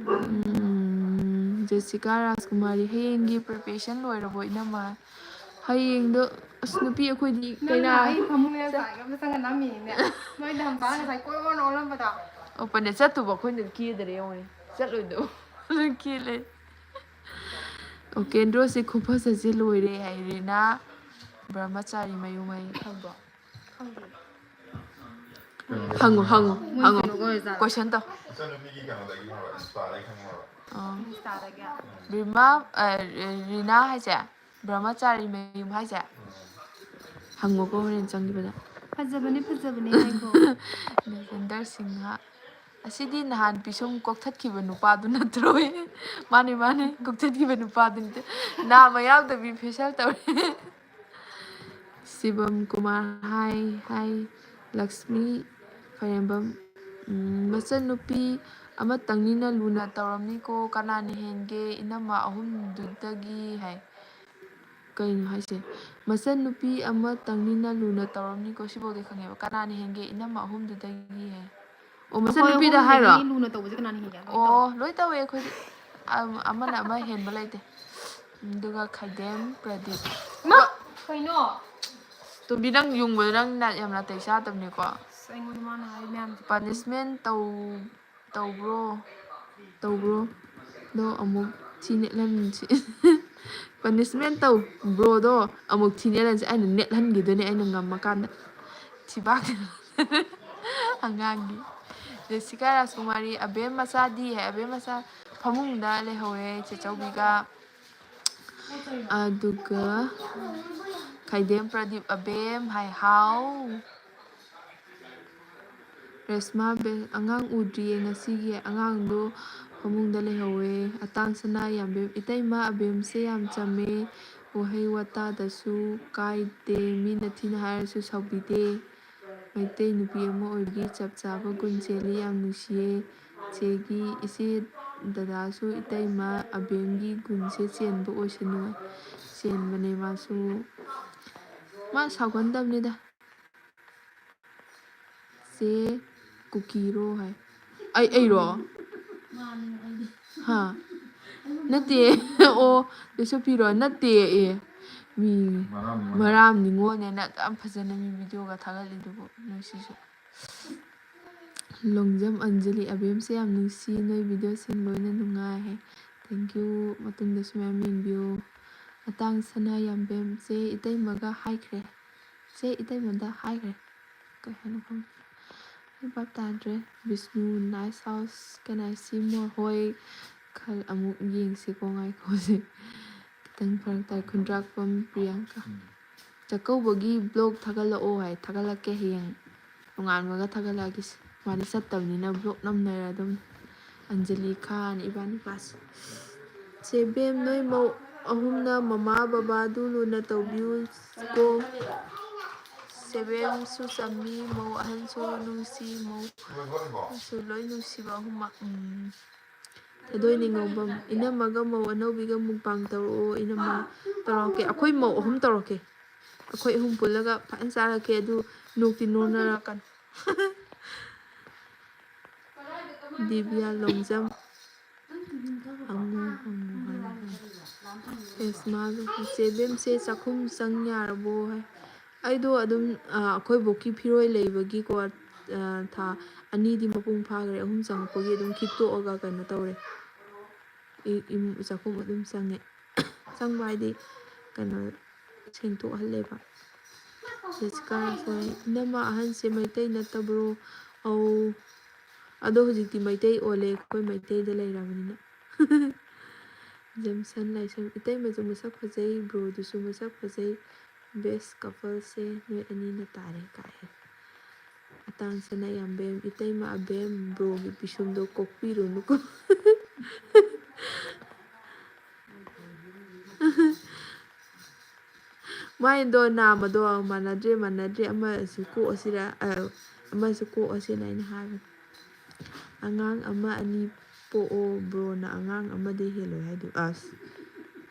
ꯎꯝ, ꯖꯦꯁꯤꯀꯥ ꯔꯥꯖꯀꯨꯃꯥꯔꯤ, "ꯍꯌꯦꯡꯒꯤ preparation ꯂꯣꯏꯔꯕꯣ, ꯏꯅꯝꯃ?" ꯍꯌꯦꯡꯗꯣ, ꯑꯁ, ꯅꯨꯄꯤ ꯑꯩꯈꯣꯏꯗꯤ ꯅꯪꯅ ꯀꯩꯅꯥ ꯑꯩ ꯐꯃꯨꯡꯗ ꯆꯥ-, ꯆꯥꯏꯒ ꯑꯝꯇ ꯆꯪꯉ ꯅꯝꯃꯤꯅꯤꯅꯦ꯫ ꯅꯣꯏ ꯗꯝꯆꯥꯅ ꯉꯁꯥꯏ ꯀꯣꯏ ꯑꯣꯟ ꯑꯣꯜꯂꯝꯕꯗꯣ꯫ ꯑꯣ, ꯄꯟꯗ ꯆꯠꯇꯨꯕ ꯑꯩꯈꯣꯏꯅ ꯀꯦꯗꯔꯦ ꯌꯦꯡꯉꯨꯅꯦ꯫ ꯆꯠꯂꯣꯏꯗꯣ꯫ ꯂꯣꯏ ꯀꯦ ꯂꯩ꯫ ꯑꯣ, ꯀꯦꯟꯗ꯭ꯔꯣꯁꯦ ꯈꯨꯐꯖꯁꯦ ꯂꯣꯏꯔꯦ ꯍꯥꯏ ꯔꯤꯅꯥ ꯕ꯭ꯔꯍꯃꯆꯥꯔꯤ ꯃꯌꯨꯝ ꯍꯥꯏ, ꯈꯪꯕ꯭ꯔꯣ? ꯈꯪꯗꯦ꯫ ꯍꯪꯉꯨ, ꯍꯪꯉꯨ, ꯃꯣꯏ ꯍꯪꯉꯨ꯫ ꯀꯩꯅꯣꯒ ꯑꯣꯏꯔꯖꯥꯠꯂꯣ? Question ꯇꯧ꯫ ꯑꯥ꯫ ꯏꯟꯁꯇꯥꯗꯒꯤ꯫ ꯕ꯭ꯔꯤꯃꯥ, ꯑ, ꯔꯤꯅꯥ ꯍꯥꯏꯁꯦ? ꯕ꯭ꯔꯍꯃꯆꯥꯔꯤ ꯃꯌꯨꯝ ꯍꯥꯏꯁꯦ? ꯍꯪꯉꯨꯀꯣ ꯍꯣꯔꯦꯟ ꯆꯪꯈꯤꯕꯗ꯫ ꯐꯖꯕꯅꯦ, ꯐꯖꯕꯅꯦ ꯍꯥꯏꯈꯣ꯫ ꯅꯒꯦꯟꯗꯔ ꯁꯤꯡꯍ꯫ ꯑꯁꯤꯗꯤ ꯅꯍꯥꯟ ꯄꯤꯁꯨꯝ ꯀꯣꯛꯊꯠꯈꯤꯕ ꯅꯨꯄꯥꯗꯨ ꯅꯠꯇ꯭ꯔꯣ? ꯃꯥꯅꯦ, ꯃꯥꯅꯦ, ꯀꯣꯛꯊꯠꯈꯤꯕ ꯅꯨꯄꯥꯗꯨ ꯅꯠꯇꯦ꯫ ꯅꯥꯃ ꯌꯥꯎꯗꯕꯤ facial ꯇꯧꯔꯦ꯫ ꯁꯤꯕꯝ ꯀꯨꯃꯥꯔ, ꯍꯥꯏ, ꯍꯥꯏ꯫ ꯂꯛꯁꯃꯤ ꯈ꯭ꯋꯥꯏꯔꯦꯝꯕꯝ, ꯎꯝ, "ꯃꯆꯟꯅꯨꯄꯤ ꯑꯃꯇꯪꯅꯤꯅ ꯂꯨꯅ ꯇꯧꯔꯝꯅꯤꯀꯣ, ꯀꯅꯥꯅ ꯍꯦꯟꯒꯦ ꯏꯅꯝꯃ ꯑꯍꯨꯝꯗꯨꯗꯒꯤ?" ꯍꯥꯏ꯫ ꯀꯩꯅꯣ ꯍꯥꯏꯁꯦ? "ꯃꯆꯟꯅꯨꯄꯤ ꯑꯃꯇꯪꯅꯤꯅ ꯂꯨꯅ ꯇꯧꯔꯝꯅꯤꯀꯣ", ꯁꯤꯐꯥꯎꯗꯤ ꯈꯪꯉꯦꯕ꯫ "ꯀꯅꯥꯅ ꯍꯦꯟꯒꯦ ꯏꯅꯝꯃ ꯑꯍꯨꯝꯗꯨꯗꯒꯤ?" ꯍꯥꯏ꯫ ꯑꯣ, ꯃꯆꯟꯅꯨꯄꯤꯗ ꯍꯥꯏꯔꯣ? ꯑꯍꯨꯝꯗꯒꯤ ꯂꯨꯅ ꯇꯧꯕꯁꯦ ꯀꯅꯥꯅ ꯍꯦꯟꯒꯦ? ꯑꯣ, ꯂꯣꯏ ꯇꯧꯋꯦ ꯑꯩꯈꯣꯏꯗꯤ꯫ ꯑꯝ-, ꯑꯃꯅ ꯑꯃ ꯍꯦꯟꯕ ꯂꯩꯇꯦ꯫ ꯑꯗꯨꯒ ꯈꯥꯏꯗꯦꯝ ꯄ꯭ꯔꯗꯤꯞ꯫ ꯃꯥ! ꯀꯩꯅꯣ? ꯇꯣꯝꯕꯤ, ꯅꯪ ꯌꯨꯡꯕꯗꯣ ꯅꯪ ꯅꯥ-, ꯌꯥꯝ ꯅꯥꯇꯩ ꯆꯥꯗꯕꯅꯤꯀꯣ꯫ ꯑꯁ, ꯑꯩꯉꯣꯟꯗ ꯃꯥꯅ ꯍꯥꯏ ꯃꯌꯥꯝꯁꯦ꯫ Punishment ꯇꯧ-, ꯇꯧꯕ꯭ꯔꯣ? ꯇꯧꯕ꯭ꯔꯣ? ꯗꯣ ꯑꯃꯨꯛ ꯊꯤ ꯅꯦꯠꯍꯟꯁꯤ꯫ Punishment ꯇꯧꯕ꯭ꯔꯣꯗꯣ ꯑꯃꯨꯛ ꯊꯤ ꯅꯦꯠꯍꯟꯁꯤ꯫ ꯑꯩꯅ ꯅꯦꯠꯍꯟꯈꯤꯗꯣꯏꯅꯦ ꯑꯩꯅ ꯉꯝꯃꯀꯥꯟꯗ꯫ ꯊꯤꯕꯥꯛ ꯑꯉꯥꯡꯒꯤ꯫ ꯖꯦꯁꯤꯀꯥ ꯔꯥꯖꯀꯨꯃꯥꯔꯤ, "ꯑꯕꯦꯝ ꯃꯆꯥꯗꯤ?" ꯍꯥꯏ, "ꯑꯕꯦꯝ ꯃꯆꯥ ꯐꯃꯨꯡꯗ ꯂꯩꯍꯧꯔꯦ ꯆꯦꯆꯧꯕꯤꯒ"꯫ ꯑꯗꯨꯒ ꯈꯥꯏꯗꯦꯝ ꯄ꯭ꯔꯗꯤꯞ, "ꯑꯕꯦꯝ" ꯍꯥꯏ, "ꯍꯥꯎ?" ꯔꯦꯁꯃꯥ ꯕꯦ-, "ꯑꯉꯥꯡ ꯎꯗ꯭ꯔꯤꯌꯦ ꯉꯁꯤꯒꯤ, ꯑꯉꯥꯡꯗꯣ ꯐꯃꯨꯡꯗ ꯂꯩꯍꯧꯋꯦ"꯫ ꯑꯇꯥꯡ ꯁꯅꯥ ꯌꯥꯝꯕꯦꯝ, "ꯏꯇꯩꯃ ꯑꯕꯦꯝꯁꯦ ꯌꯥꯝ ꯆꯝꯃꯦ, ꯋꯥꯍꯩ ꯋꯥꯇꯥꯗꯁꯨ ꯀꯥꯏꯗꯦ, ꯃꯤꯅ ꯊꯤꯅ ꯍꯥꯏꯔꯁꯨ ꯁꯥꯎꯕꯤꯗꯦ꯫ ꯃꯩꯇꯩ ꯅꯨꯄꯤ ꯑꯃ ꯑꯣꯏꯕꯒꯤ ꯆꯞ ꯆꯥꯕ ꯒꯨꯟ ꯆꯦꯜꯂꯤ, ꯌꯥꯝ ꯅꯨꯡꯁꯤꯌꯦ꯫ ꯆꯦꯒꯤ ꯏꯆꯦ ꯗꯗꯥꯁꯨ ꯏꯇꯩꯃ ꯑꯕꯦꯝꯒꯤ ꯒꯨꯟꯁꯦ ꯆꯦꯟꯕ ꯑꯣꯏꯁꯅꯨ"꯫ ꯆꯦꯟꯕꯅꯦ ꯃꯥꯁꯨ꯫ ꯃꯥ ꯁꯥꯎꯒꯟꯗꯕꯅꯤꯗ꯫ "ꯆꯦ ꯀꯨꯀꯤꯔꯣ?" ꯍꯥꯏ꯫ ꯑꯩ, ꯑꯩꯔꯣ? ꯍꯥ? ꯅꯠꯇꯦ꯫ ꯑꯣ, ꯂꯩꯁꯣꯄꯤꯔꯣ? ꯅꯠꯇꯦ꯫ ꯑꯦ, ꯃꯤ ꯃꯔꯥꯝ ꯅꯤꯉꯣꯜ꯫ ꯃꯔꯥꯝ ꯅꯤꯉꯣꯜꯅꯦꯅ ꯑꯗꯨꯛ ꯌꯥꯝ ꯐꯖꯅ ꯃꯤ video ꯒ ꯊꯥꯒꯠꯂꯤꯗꯨꯕꯨ, ꯅꯣꯏ ꯁꯤꯁꯨ꯫ ꯂꯣꯡꯖꯝ ꯑꯟꯖꯂꯤ, "ꯑꯕꯦꯝꯁꯦ ꯌꯥꯝ ꯅꯨꯡꯁꯤ, ꯅꯣꯏ video ꯁꯤꯡ ꯂꯣꯏꯅ ꯅꯨꯡꯉꯥꯏ" ꯍꯥꯏ꯫ Thank you꯫ ꯃꯇꯨꯡꯗꯁꯨ ꯃꯌꯥꯝ ꯌꯦꯡꯕꯤꯌꯨ꯫ ꯑꯇꯥꯡ ꯁꯅꯥ ꯌꯥꯝꯕꯦꯝ, "ꯆꯦ ꯏꯇꯩꯃꯒ ꯍꯥꯏꯈ꯭ꯔꯦ"꯫ ꯆꯦ ꯏꯇꯩꯃꯗ ꯍꯥꯏꯈ꯭ꯔꯦ꯫ ꯀꯩ ꯍꯥꯏꯅꯣ ꯈꯪꯗꯦ꯫ ꯑꯩ ꯚꯥꯞ ꯇꯥꯗ꯭ꯔꯦ꯫ Bishnu, "Nice house, can I see more?" ꯍꯣꯏ, ꯈꯔ ꯑꯃꯨꯛ ꯌꯦꯡꯁꯤꯀꯣ, ꯉꯥꯏꯈꯣꯁꯦ꯫ ꯈꯤꯇꯪ ꯐꯔꯛ ꯇꯥꯏ꯫ ꯈꯨꯟꯗ꯭ꯔꯥꯛꯄꯝ ꯄ꯭ꯔꯤꯌꯥꯡꯀꯥ꯫ ꯎꯝ꯫ "ꯆꯥꯛꯀꯧꯕꯒꯤ vlog ꯊꯥꯒꯠꯂꯛꯑꯣ" ꯍꯥꯏ꯫ ꯊꯥꯒꯠꯂꯛꯀꯦ ꯍꯌꯦꯡ ꯅꯣꯡꯉꯥꯟꯕꯒ ꯊꯥꯒꯠꯂꯛꯑꯒꯦꯁꯦ꯫ ꯃꯥꯗꯤ ꯆꯠꯇꯕꯅꯤꯅ ꯕ꯭ꯂꯣꯛ ꯅꯝꯅꯔ ꯑꯗꯨꯝ꯫ ꯑꯟꯖꯂꯤ ꯈꯥꯟ, ꯏꯕꯥꯅꯤ ꯀ꯭ꯂꯥꯁ꯫ ꯆꯦ ꯕꯦꯝ, ꯅꯣꯏ ꯃꯧ ꯑꯍꯨꯝꯅ ꯃꯃꯥ ꯕꯕꯥꯗꯨ ꯂꯨꯅ ꯇꯧꯕꯤꯌꯨꯀꯣ꯫ ꯆꯦ ꯕꯦꯝꯁꯨ ꯆꯝꯃꯤ, ꯃꯧ ꯑꯍꯟꯁꯨ ꯅꯨꯡꯁꯤ, ꯃꯧꯁꯨ ꯂꯣꯏ ꯅꯨꯡꯁꯤꯕ ꯑꯍꯨꯝꯃꯛ꯫ ꯎꯝ꯫ ꯊꯣꯏꯗꯣꯏ ꯅꯤꯉꯣꯝꯕꯝ, ꯏꯅꯝꯃꯒ ꯃꯧ ꯑꯅꯧꯕꯤꯒ ꯃꯨꯛꯕꯥꯡ ꯇꯧꯔꯛꯑꯣ꯫ ꯏꯅꯝꯃ, ꯇꯧꯔꯛꯀꯦ꯫ ꯑꯩꯈꯣꯏ ꯃꯧ ꯑꯍꯨꯝ ꯇꯧꯔꯛꯀꯦ꯫ ꯑꯩꯈꯣꯏ ꯑꯍꯨꯝ ꯄꯨꯜꯂꯒ ꯐꯖꯅ ꯆꯥꯔꯛꯀꯦ꯫ ꯑꯗꯨ ꯅꯣꯛꯇꯤ ꯅꯣꯛꯅꯔꯛꯀꯅꯨ꯫ ꯗꯤꯕꯤꯌꯥ ꯂꯣꯡꯖꯝ꯫ ꯍꯪꯉꯨ, ꯍꯪꯉꯨ ꯍꯥꯏꯔꯒ꯫ ꯑꯦꯁ, ꯃꯥꯁꯨ ꯆꯦ ꯕꯦꯝꯁꯦ ꯆꯥꯛꯈꯨꯝ ꯆꯪ ꯌꯥꯔꯕꯣ ꯍꯥꯏ꯫ ꯑꯩꯗꯣ ꯑꯗꯨꯝ, ꯑ, ꯑꯩꯈꯣꯏ ꯕꯣꯛꯀꯤ ꯐꯤꯔꯣꯏ ꯂꯩꯕꯒꯤꯀꯣ, ꯑ, ꯊꯥ ꯑꯅꯤꯗꯤ ꯃꯄꯨꯡ ꯐꯥꯈ꯭ꯔꯦ꯫ ꯑꯍꯨꯝ ꯆꯪꯉꯛꯄꯒꯤ ꯑꯗꯨꯝ ꯈꯤꯛꯇꯣꯛꯑꯒ ꯀꯩꯅꯣ ꯇꯧꯔꯦ꯫ ꯏ-, ꯏꯃꯨ-, ꯆꯥꯛꯈꯨꯝ ꯑꯗꯨꯝ ꯆꯪꯉꯦ꯫ ꯆꯪꯕ ꯍꯥꯏꯗꯤ ꯀꯩꯅꯣ ꯁꯦꯡꯗꯣꯛꯍꯜꯂꯦꯕ꯫ ꯖꯦꯁꯤꯀꯥ ꯔꯥꯖꯋꯥꯏ, "ꯏꯅꯝꯃ ꯑꯍꯟꯁꯦ ꯃꯩꯇꯩ ꯅꯠꯇꯕ꯭ꯔꯣ?" "ꯑꯧ꯫ ꯑꯗꯣ ꯍꯧꯖꯤꯛꯇꯤ ꯃꯩꯇꯩ ꯑꯣꯜꯂꯦ, ꯑꯩꯈꯣꯏ ꯃꯩꯇꯩꯗ ꯂꯩꯔꯕꯅꯤꯅ꯫" ꯖꯦꯝꯁꯟ ꯂꯥꯏꯁ꯭ꯔꯝ, "ꯏꯇꯩꯃꯁꯨ ꯃꯁꯛ ꯐꯖꯩ, ꯕ꯭ꯔꯣꯗꯨꯁꯨ ꯃꯁꯛ ꯐꯖꯩ, ꯕꯦꯁ ꯀꯄꯜꯁꯦ ꯅꯣꯏ ꯑꯅꯤꯅ ꯇꯥꯔꯦ" ꯀꯥꯏ꯫ ꯑꯇꯥꯡ ꯁꯅꯥ ꯌꯥꯝꯕꯦꯝ, "ꯏꯇꯩꯃ ꯑꯕꯦꯝ, ꯕ꯭ꯔꯣꯒꯤ ꯄꯤꯁꯨꯝꯗꯣ ꯀꯣꯛꯄꯤꯔꯨꯅꯨꯀꯣ꯫" ꯃꯥꯏꯗꯣ ꯅꯥꯝꯃꯗꯣ ꯃꯥꯟꯅꯗ꯭ꯔꯦ, ꯃꯥꯟꯅꯗ꯭ꯔꯦ, ꯑꯃꯁꯨ ꯀꯣꯛꯑꯁꯤꯔ, ꯑ, ꯑꯃꯁꯨ ꯀꯣꯛꯑꯁꯤꯅ ꯑꯩꯅ ꯍꯥꯏꯕꯅꯦ꯫ "ꯑꯉꯥꯡ ꯑꯃ ꯑꯅꯤ ꯄꯣꯛꯑꯣ, ꯕ꯭ꯔꯣꯅ ꯑꯉꯥꯡ ꯑꯃꯗꯩ ꯍꯦꯜꯂꯣꯏ ꯍꯥꯏꯗꯨ"꯫ ꯑꯁ,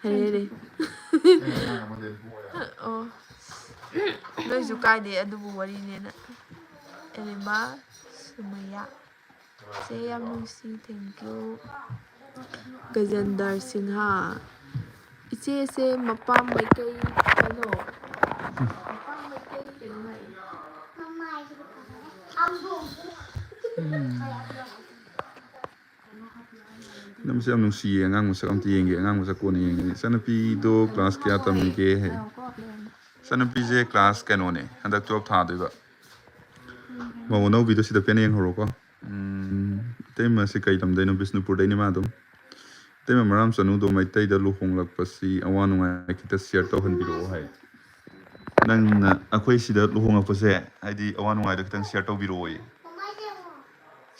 ꯍꯩꯔꯦ, ꯍꯩꯔꯦ꯫ ꯑꯣ, ꯅꯣꯏꯁꯨ ꯀꯥꯏꯗꯦ, ꯑꯗꯨꯕꯨ ꯋꯥꯔꯤꯅꯦꯅ꯫ ꯑꯦꯂꯤꯃꯥ ꯁꯨꯃꯩꯌꯥ꯫ ꯆꯦ ꯌꯥꯝ ꯅꯨꯡꯁꯤ, thank you꯫ ꯒꯖꯦꯟꯗꯔ ꯁꯤꯡꯍ꯫ "ꯏꯆꯦꯁꯦ ꯃꯄꯥꯝ ꯃꯩꯇꯩ ꯀꯩꯅꯣ?" ꯃꯄꯥꯝ ꯃꯩꯇꯩ ꯀꯩꯅꯣ ꯍꯥꯏ꯫ ꯅꯪꯁꯦ ꯌꯥꯝ ꯅꯨꯡꯁꯤꯌꯦ꯫ ꯑꯉꯥꯡ ꯃꯁꯛ ꯑꯝꯇ ꯌꯦꯡꯒꯦ꯫ ꯑꯉꯥꯡ ꯃꯁꯛ ꯀꯣꯟꯅ ꯌꯦꯡꯒꯦ꯫ "ꯏꯆꯥꯅꯨꯄꯤꯗꯣ ꯀ꯭ꯂꯥꯁ ꯀꯌꯥ ꯇꯝꯃꯤꯒꯦ?" ꯍꯥꯏ꯫ ꯏꯆꯥꯅꯨꯄꯤꯁꯦ ꯀ꯭ꯂꯥꯁ ꯀꯩꯅꯣꯅꯦ, ꯍꯟꯗꯛ ꯇꯨꯋꯦꯜꯐ ꯊꯥꯗꯣꯏꯕ꯫ ꯃꯧ ꯑꯅꯧꯕꯤꯗꯣ ꯁꯤꯗ ꯄꯦꯟꯅ ꯌꯦꯡꯍꯧꯔꯣꯀꯣ꯫ ꯎꯝ, ꯏꯇꯩꯃꯁꯦ ꯀꯩ ꯂꯝꯗꯩꯅꯣ? ꯕꯤꯁꯅꯨꯄꯨꯔꯗꯩꯅꯤ ꯃꯥ ꯑꯗꯨꯝ꯫ "ꯏꯇꯩꯃ ꯃꯔꯥꯝ ꯆꯅꯨꯗꯣ ꯃꯩꯇꯩꯗ ꯂꯨꯍꯣꯡꯂꯛꯄꯁꯤ ꯑꯋꯥ ꯅꯨꯡꯉꯥꯏ ꯈꯤꯇ ꯁꯤꯌꯔ ꯇꯧꯍꯟꯕꯤꯔꯛꯑꯣ" ꯍꯥꯏ꯫ ꯅꯪꯅ ꯑꯩꯈꯣꯏ ꯁꯤꯗ ꯂꯨꯍꯣꯡꯉꯛꯄꯁꯦ, ꯍꯥꯏꯗꯤ ꯑꯋꯥ ꯅꯨꯡꯉꯥꯏꯗꯣ ꯈꯤꯇꯪ ꯁꯤꯌꯔ ꯇꯧꯕꯤꯔꯛꯑꯣꯌꯦ꯫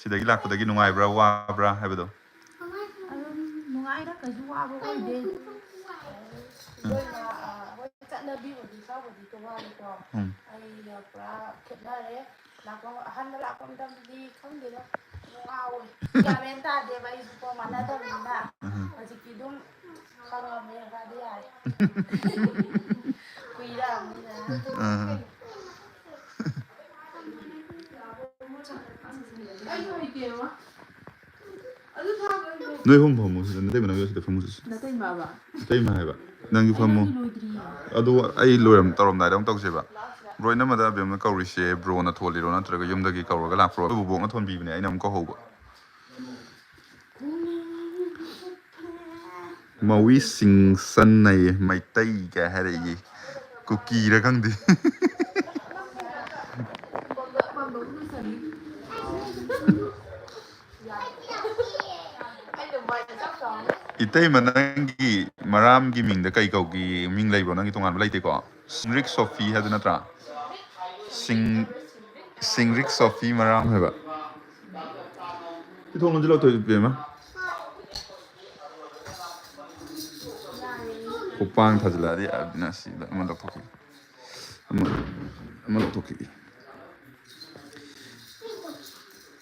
ꯁꯤꯗꯒꯤ ꯂꯥꯛꯄꯗꯒꯤ ꯅꯨꯡꯉꯥꯏꯕ꯭ꯔꯥ, ꯋꯥꯕ꯭ꯔꯥ ꯍꯥꯏꯕꯗꯣ? ꯑꯗꯨꯝ ꯅꯨꯡꯉꯥꯏꯗ, ꯀꯩꯁꯨ ꯋꯥꯕ ꯑꯣꯏꯗꯦ꯫ ꯂꯣꯏꯅ ꯑ, ꯍꯣꯏ, ꯆꯠꯅꯕꯤꯕꯨꯗꯤ ꯈꯔꯕꯨꯗꯤ ꯇꯣꯉꯥꯜꯂꯤꯀꯣ꯫ ꯎꯝ꯫ ꯑꯩꯒ ꯄꯨꯔꯥ ꯈꯦꯠꯅꯔꯦ꯫ ꯂꯥꯛꯄ, ꯑꯍꯥꯟꯕ ꯂꯥꯛꯄ ꯃꯇꯝꯗꯗꯤ ꯈꯪꯗꯦꯗ, ꯉꯥꯎꯋꯦ꯫ ꯒ꯭ꯌꯥꯟ ꯃꯦꯟ ꯇꯥꯗꯦꯕ ꯑꯩꯁꯨꯀꯣ, ꯃꯥꯟꯅꯗꯕꯅꯤꯅ꯫ ꯎꯝ꯫ ꯍꯧꯖꯤꯛꯇꯤ ꯑꯗꯨꯝ ꯈꯪꯉꯕꯅꯤꯅ ꯈꯔꯗꯤ ꯌꯥꯔꯦ꯫ ꯀꯨꯏꯔꯛꯑꯕꯅꯤꯅ꯫ ꯎꯝ꯫ ꯅꯣꯏ ꯑꯍꯨꯝ ꯐꯝꯃꯣ ꯁꯤꯗ, ꯅꯇꯩꯃ ꯅꯪ ꯁꯤꯗ ꯐꯝꯃꯣ ꯁꯤꯗ꯫ ꯅꯇꯩꯃꯕ? ꯅꯇꯩꯃ ꯍꯥꯏꯕ꯫ ꯅꯪꯁꯨ ꯑꯩ ꯐꯝꯃꯣ꯫ ꯅꯪꯗꯤ ꯂꯣꯏꯗ꯭ꯔꯤꯌꯦ꯫ ꯑꯗꯨ ꯑꯩ ꯂꯣꯏꯔꯝ-, ꯇꯧꯔꯝꯗꯥꯏꯗ ꯑꯃꯨꯛ ꯇꯧꯁꯦꯕ꯫ ꯕ꯭ꯔꯣ, ꯏꯅꯝꯃꯗ ꯑꯕꯦꯝꯅ ꯀꯧꯔꯤꯁꯦ ꯕ꯭ꯔꯣꯅ ꯊꯣꯜꯂꯤꯔꯣ ꯅꯠꯇ꯭ꯔꯒ ꯌꯨꯝꯗꯒꯤ ꯀꯧꯔꯒ ꯂꯥꯛꯄ꯭ꯔꯣ? ꯑꯩꯈꯣꯏ ꯕꯣꯕꯣꯛꯅ ꯊꯣꯟꯕꯤꯕꯅꯦ, ꯑꯩꯅ ꯑꯃꯨꯛ ꯀꯧꯍꯧꯕ꯫ ꯃꯧꯏ ꯁꯤꯡꯁꯟꯅꯩꯌꯦ, ꯃꯩꯇꯩ ꯀꯥꯏ ꯍꯥꯏꯔꯛꯏ꯫ ꯀꯨꯀꯤꯔ ꯈꯪꯗꯦ꯫ ꯏꯇꯩꯃ, ꯅꯪꯒꯤ ꯃꯔꯥꯝꯒꯤ ꯃꯤꯡꯗ ꯀꯩ ꯀꯧꯒꯦ? ꯃꯤꯡ ꯂꯩꯕ꯭ꯔꯣ? ꯅꯪꯒꯤ ꯇꯣꯉꯥꯟꯕ ꯂꯩꯇꯦꯀꯣ? ꯁꯤꯡꯔꯤꯛ ꯁꯣꯐꯤ ꯍꯥꯏꯗꯨ ꯅꯠꯇ꯭ꯔꯥ? ꯁꯤꯡ-, ꯁꯤꯡꯔꯤꯛ ꯁꯣꯐꯤ ꯃꯔꯥꯝ ꯍꯥꯏꯕ꯫ ꯁꯤ ꯊꯣꯡ ꯂꯣꯟꯁꯤꯜꯂꯣ, ꯊꯣꯏ-, ꯕꯦꯝꯃ꯫ ꯈꯨꯄꯥꯡ ꯊꯥꯖꯤꯜꯂꯛꯑꯗꯤ ꯑꯕꯤꯅꯥꯁꯤꯗ ꯑꯃ ꯂꯧꯊꯣꯛꯈꯤ꯫ ꯑꯃ, ꯑꯃ ꯂꯧꯊꯣꯛꯈꯤ꯫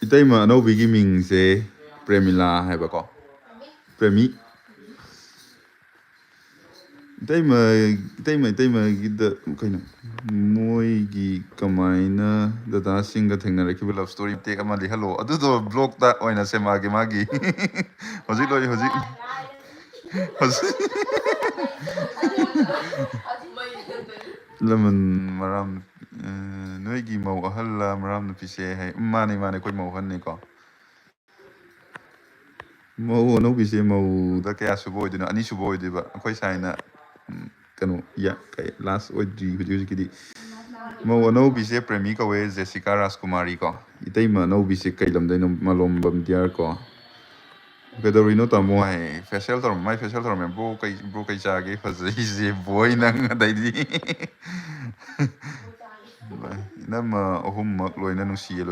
ꯏꯇꯩꯃ ꯑꯅꯧꯕꯤꯒꯤ ꯃꯤꯡꯁꯦ ꯄ꯭ꯔꯦꯃꯤꯂꯥ ꯍꯥꯏꯕꯀꯣ꯫ ꯄ꯭ꯔꯦꯃꯤ꯫ ꯏꯇꯩꯃ, ꯏꯇꯩꯃ, ꯏꯇꯩꯃꯒꯤꯗ ꯀꯩꯅꯣ? ꯃꯣꯏꯒꯤ ꯀꯃꯥꯏꯅ ꯗꯗꯥꯁꯤꯡꯒ ꯊꯦꯡꯅꯔꯛꯈꯤꯕ love story ꯃꯇꯦꯛ ꯑꯃ ꯂꯤꯍꯜꯂꯣ꯫ ꯑꯗꯨꯗꯣ vlogꯇ ꯑꯣꯏꯅ ꯁꯦꯝꯃꯛꯑꯒꯦ ꯃꯥꯒꯤ꯫ ꯍꯧꯖꯤꯛ ꯂꯣꯏ, ꯍꯧꯖꯤꯛ, ꯍꯧꯖꯤꯛ꯫ ꯂꯃꯟ ꯃꯔꯥꯝ, ꯑ, ꯅꯣꯏꯒꯤ ꯃꯧ ꯑꯍꯜꯂ ꯃꯔꯥꯝ ꯅꯨꯄꯤꯁꯦ ꯍꯥꯏ꯫ ꯎꯝ, ꯃꯥꯅꯦ, ꯃꯥꯅꯦ, ꯑꯩꯈꯣꯏ ꯃꯧ ꯑꯍꯟꯅꯤꯀꯣ꯫ ꯃꯧ ꯑꯅꯧꯕꯤꯁꯦ ꯃꯧꯗ ꯀꯌꯥ ꯁꯨꯕ ꯑꯣꯏꯗꯣꯏꯅꯣ? ꯑꯅꯤꯁꯨꯕ ꯑꯣꯏꯗꯣꯏꯕ꯫ ꯑꯩꯈꯣꯏ ꯁꯥꯏꯅ, ꯎꯝ, ꯀꯩꯅꯣ, ꯌꯥ-, ꯀꯩ, last ꯑꯣꯏꯗ꯭ꯔꯤ ꯍꯧꯖꯤꯛ ꯍꯧꯖꯤꯛꯀꯤꯗꯤ꯫ ꯃꯧ ꯑꯅꯧꯕꯤꯁꯦ ꯄ꯭ꯔꯦꯃꯤ ꯀꯧꯋꯦ, ꯖꯦꯁꯤꯀꯥ ꯔꯥꯖꯀꯨꯃꯥꯔꯤ ꯀꯣ꯫ ꯏꯇꯩꯃ ꯑꯅꯧꯕꯤꯁꯦ ꯀꯩ ꯂꯝꯗꯩꯅꯣ? ꯃꯥꯂꯣꯝꯕꯝ ꯗꯤꯌꯥꯔ ꯀꯣ꯫ "ꯀꯩꯗꯧꯔꯤꯅꯣ ꯇꯥꯃꯣ?" ꯍꯥꯏ꯫ Facial ꯇꯧꯔꯝ-, ꯃꯥꯏ facial ꯇꯧꯔꯝꯃꯦ꯫ "Bro, ꯀꯩ, bro, ꯀꯩ ꯆꯥꯒꯦ? ꯐꯖꯩꯁꯦ ꯕꯣꯏ ꯅꯪ", ꯑꯗꯩꯗꯤ꯫ ꯏꯅꯝꯃ ꯑꯍꯨꯝꯃꯛ ꯂꯣꯏꯅ ꯅꯨꯡꯁꯤꯌꯦ꯫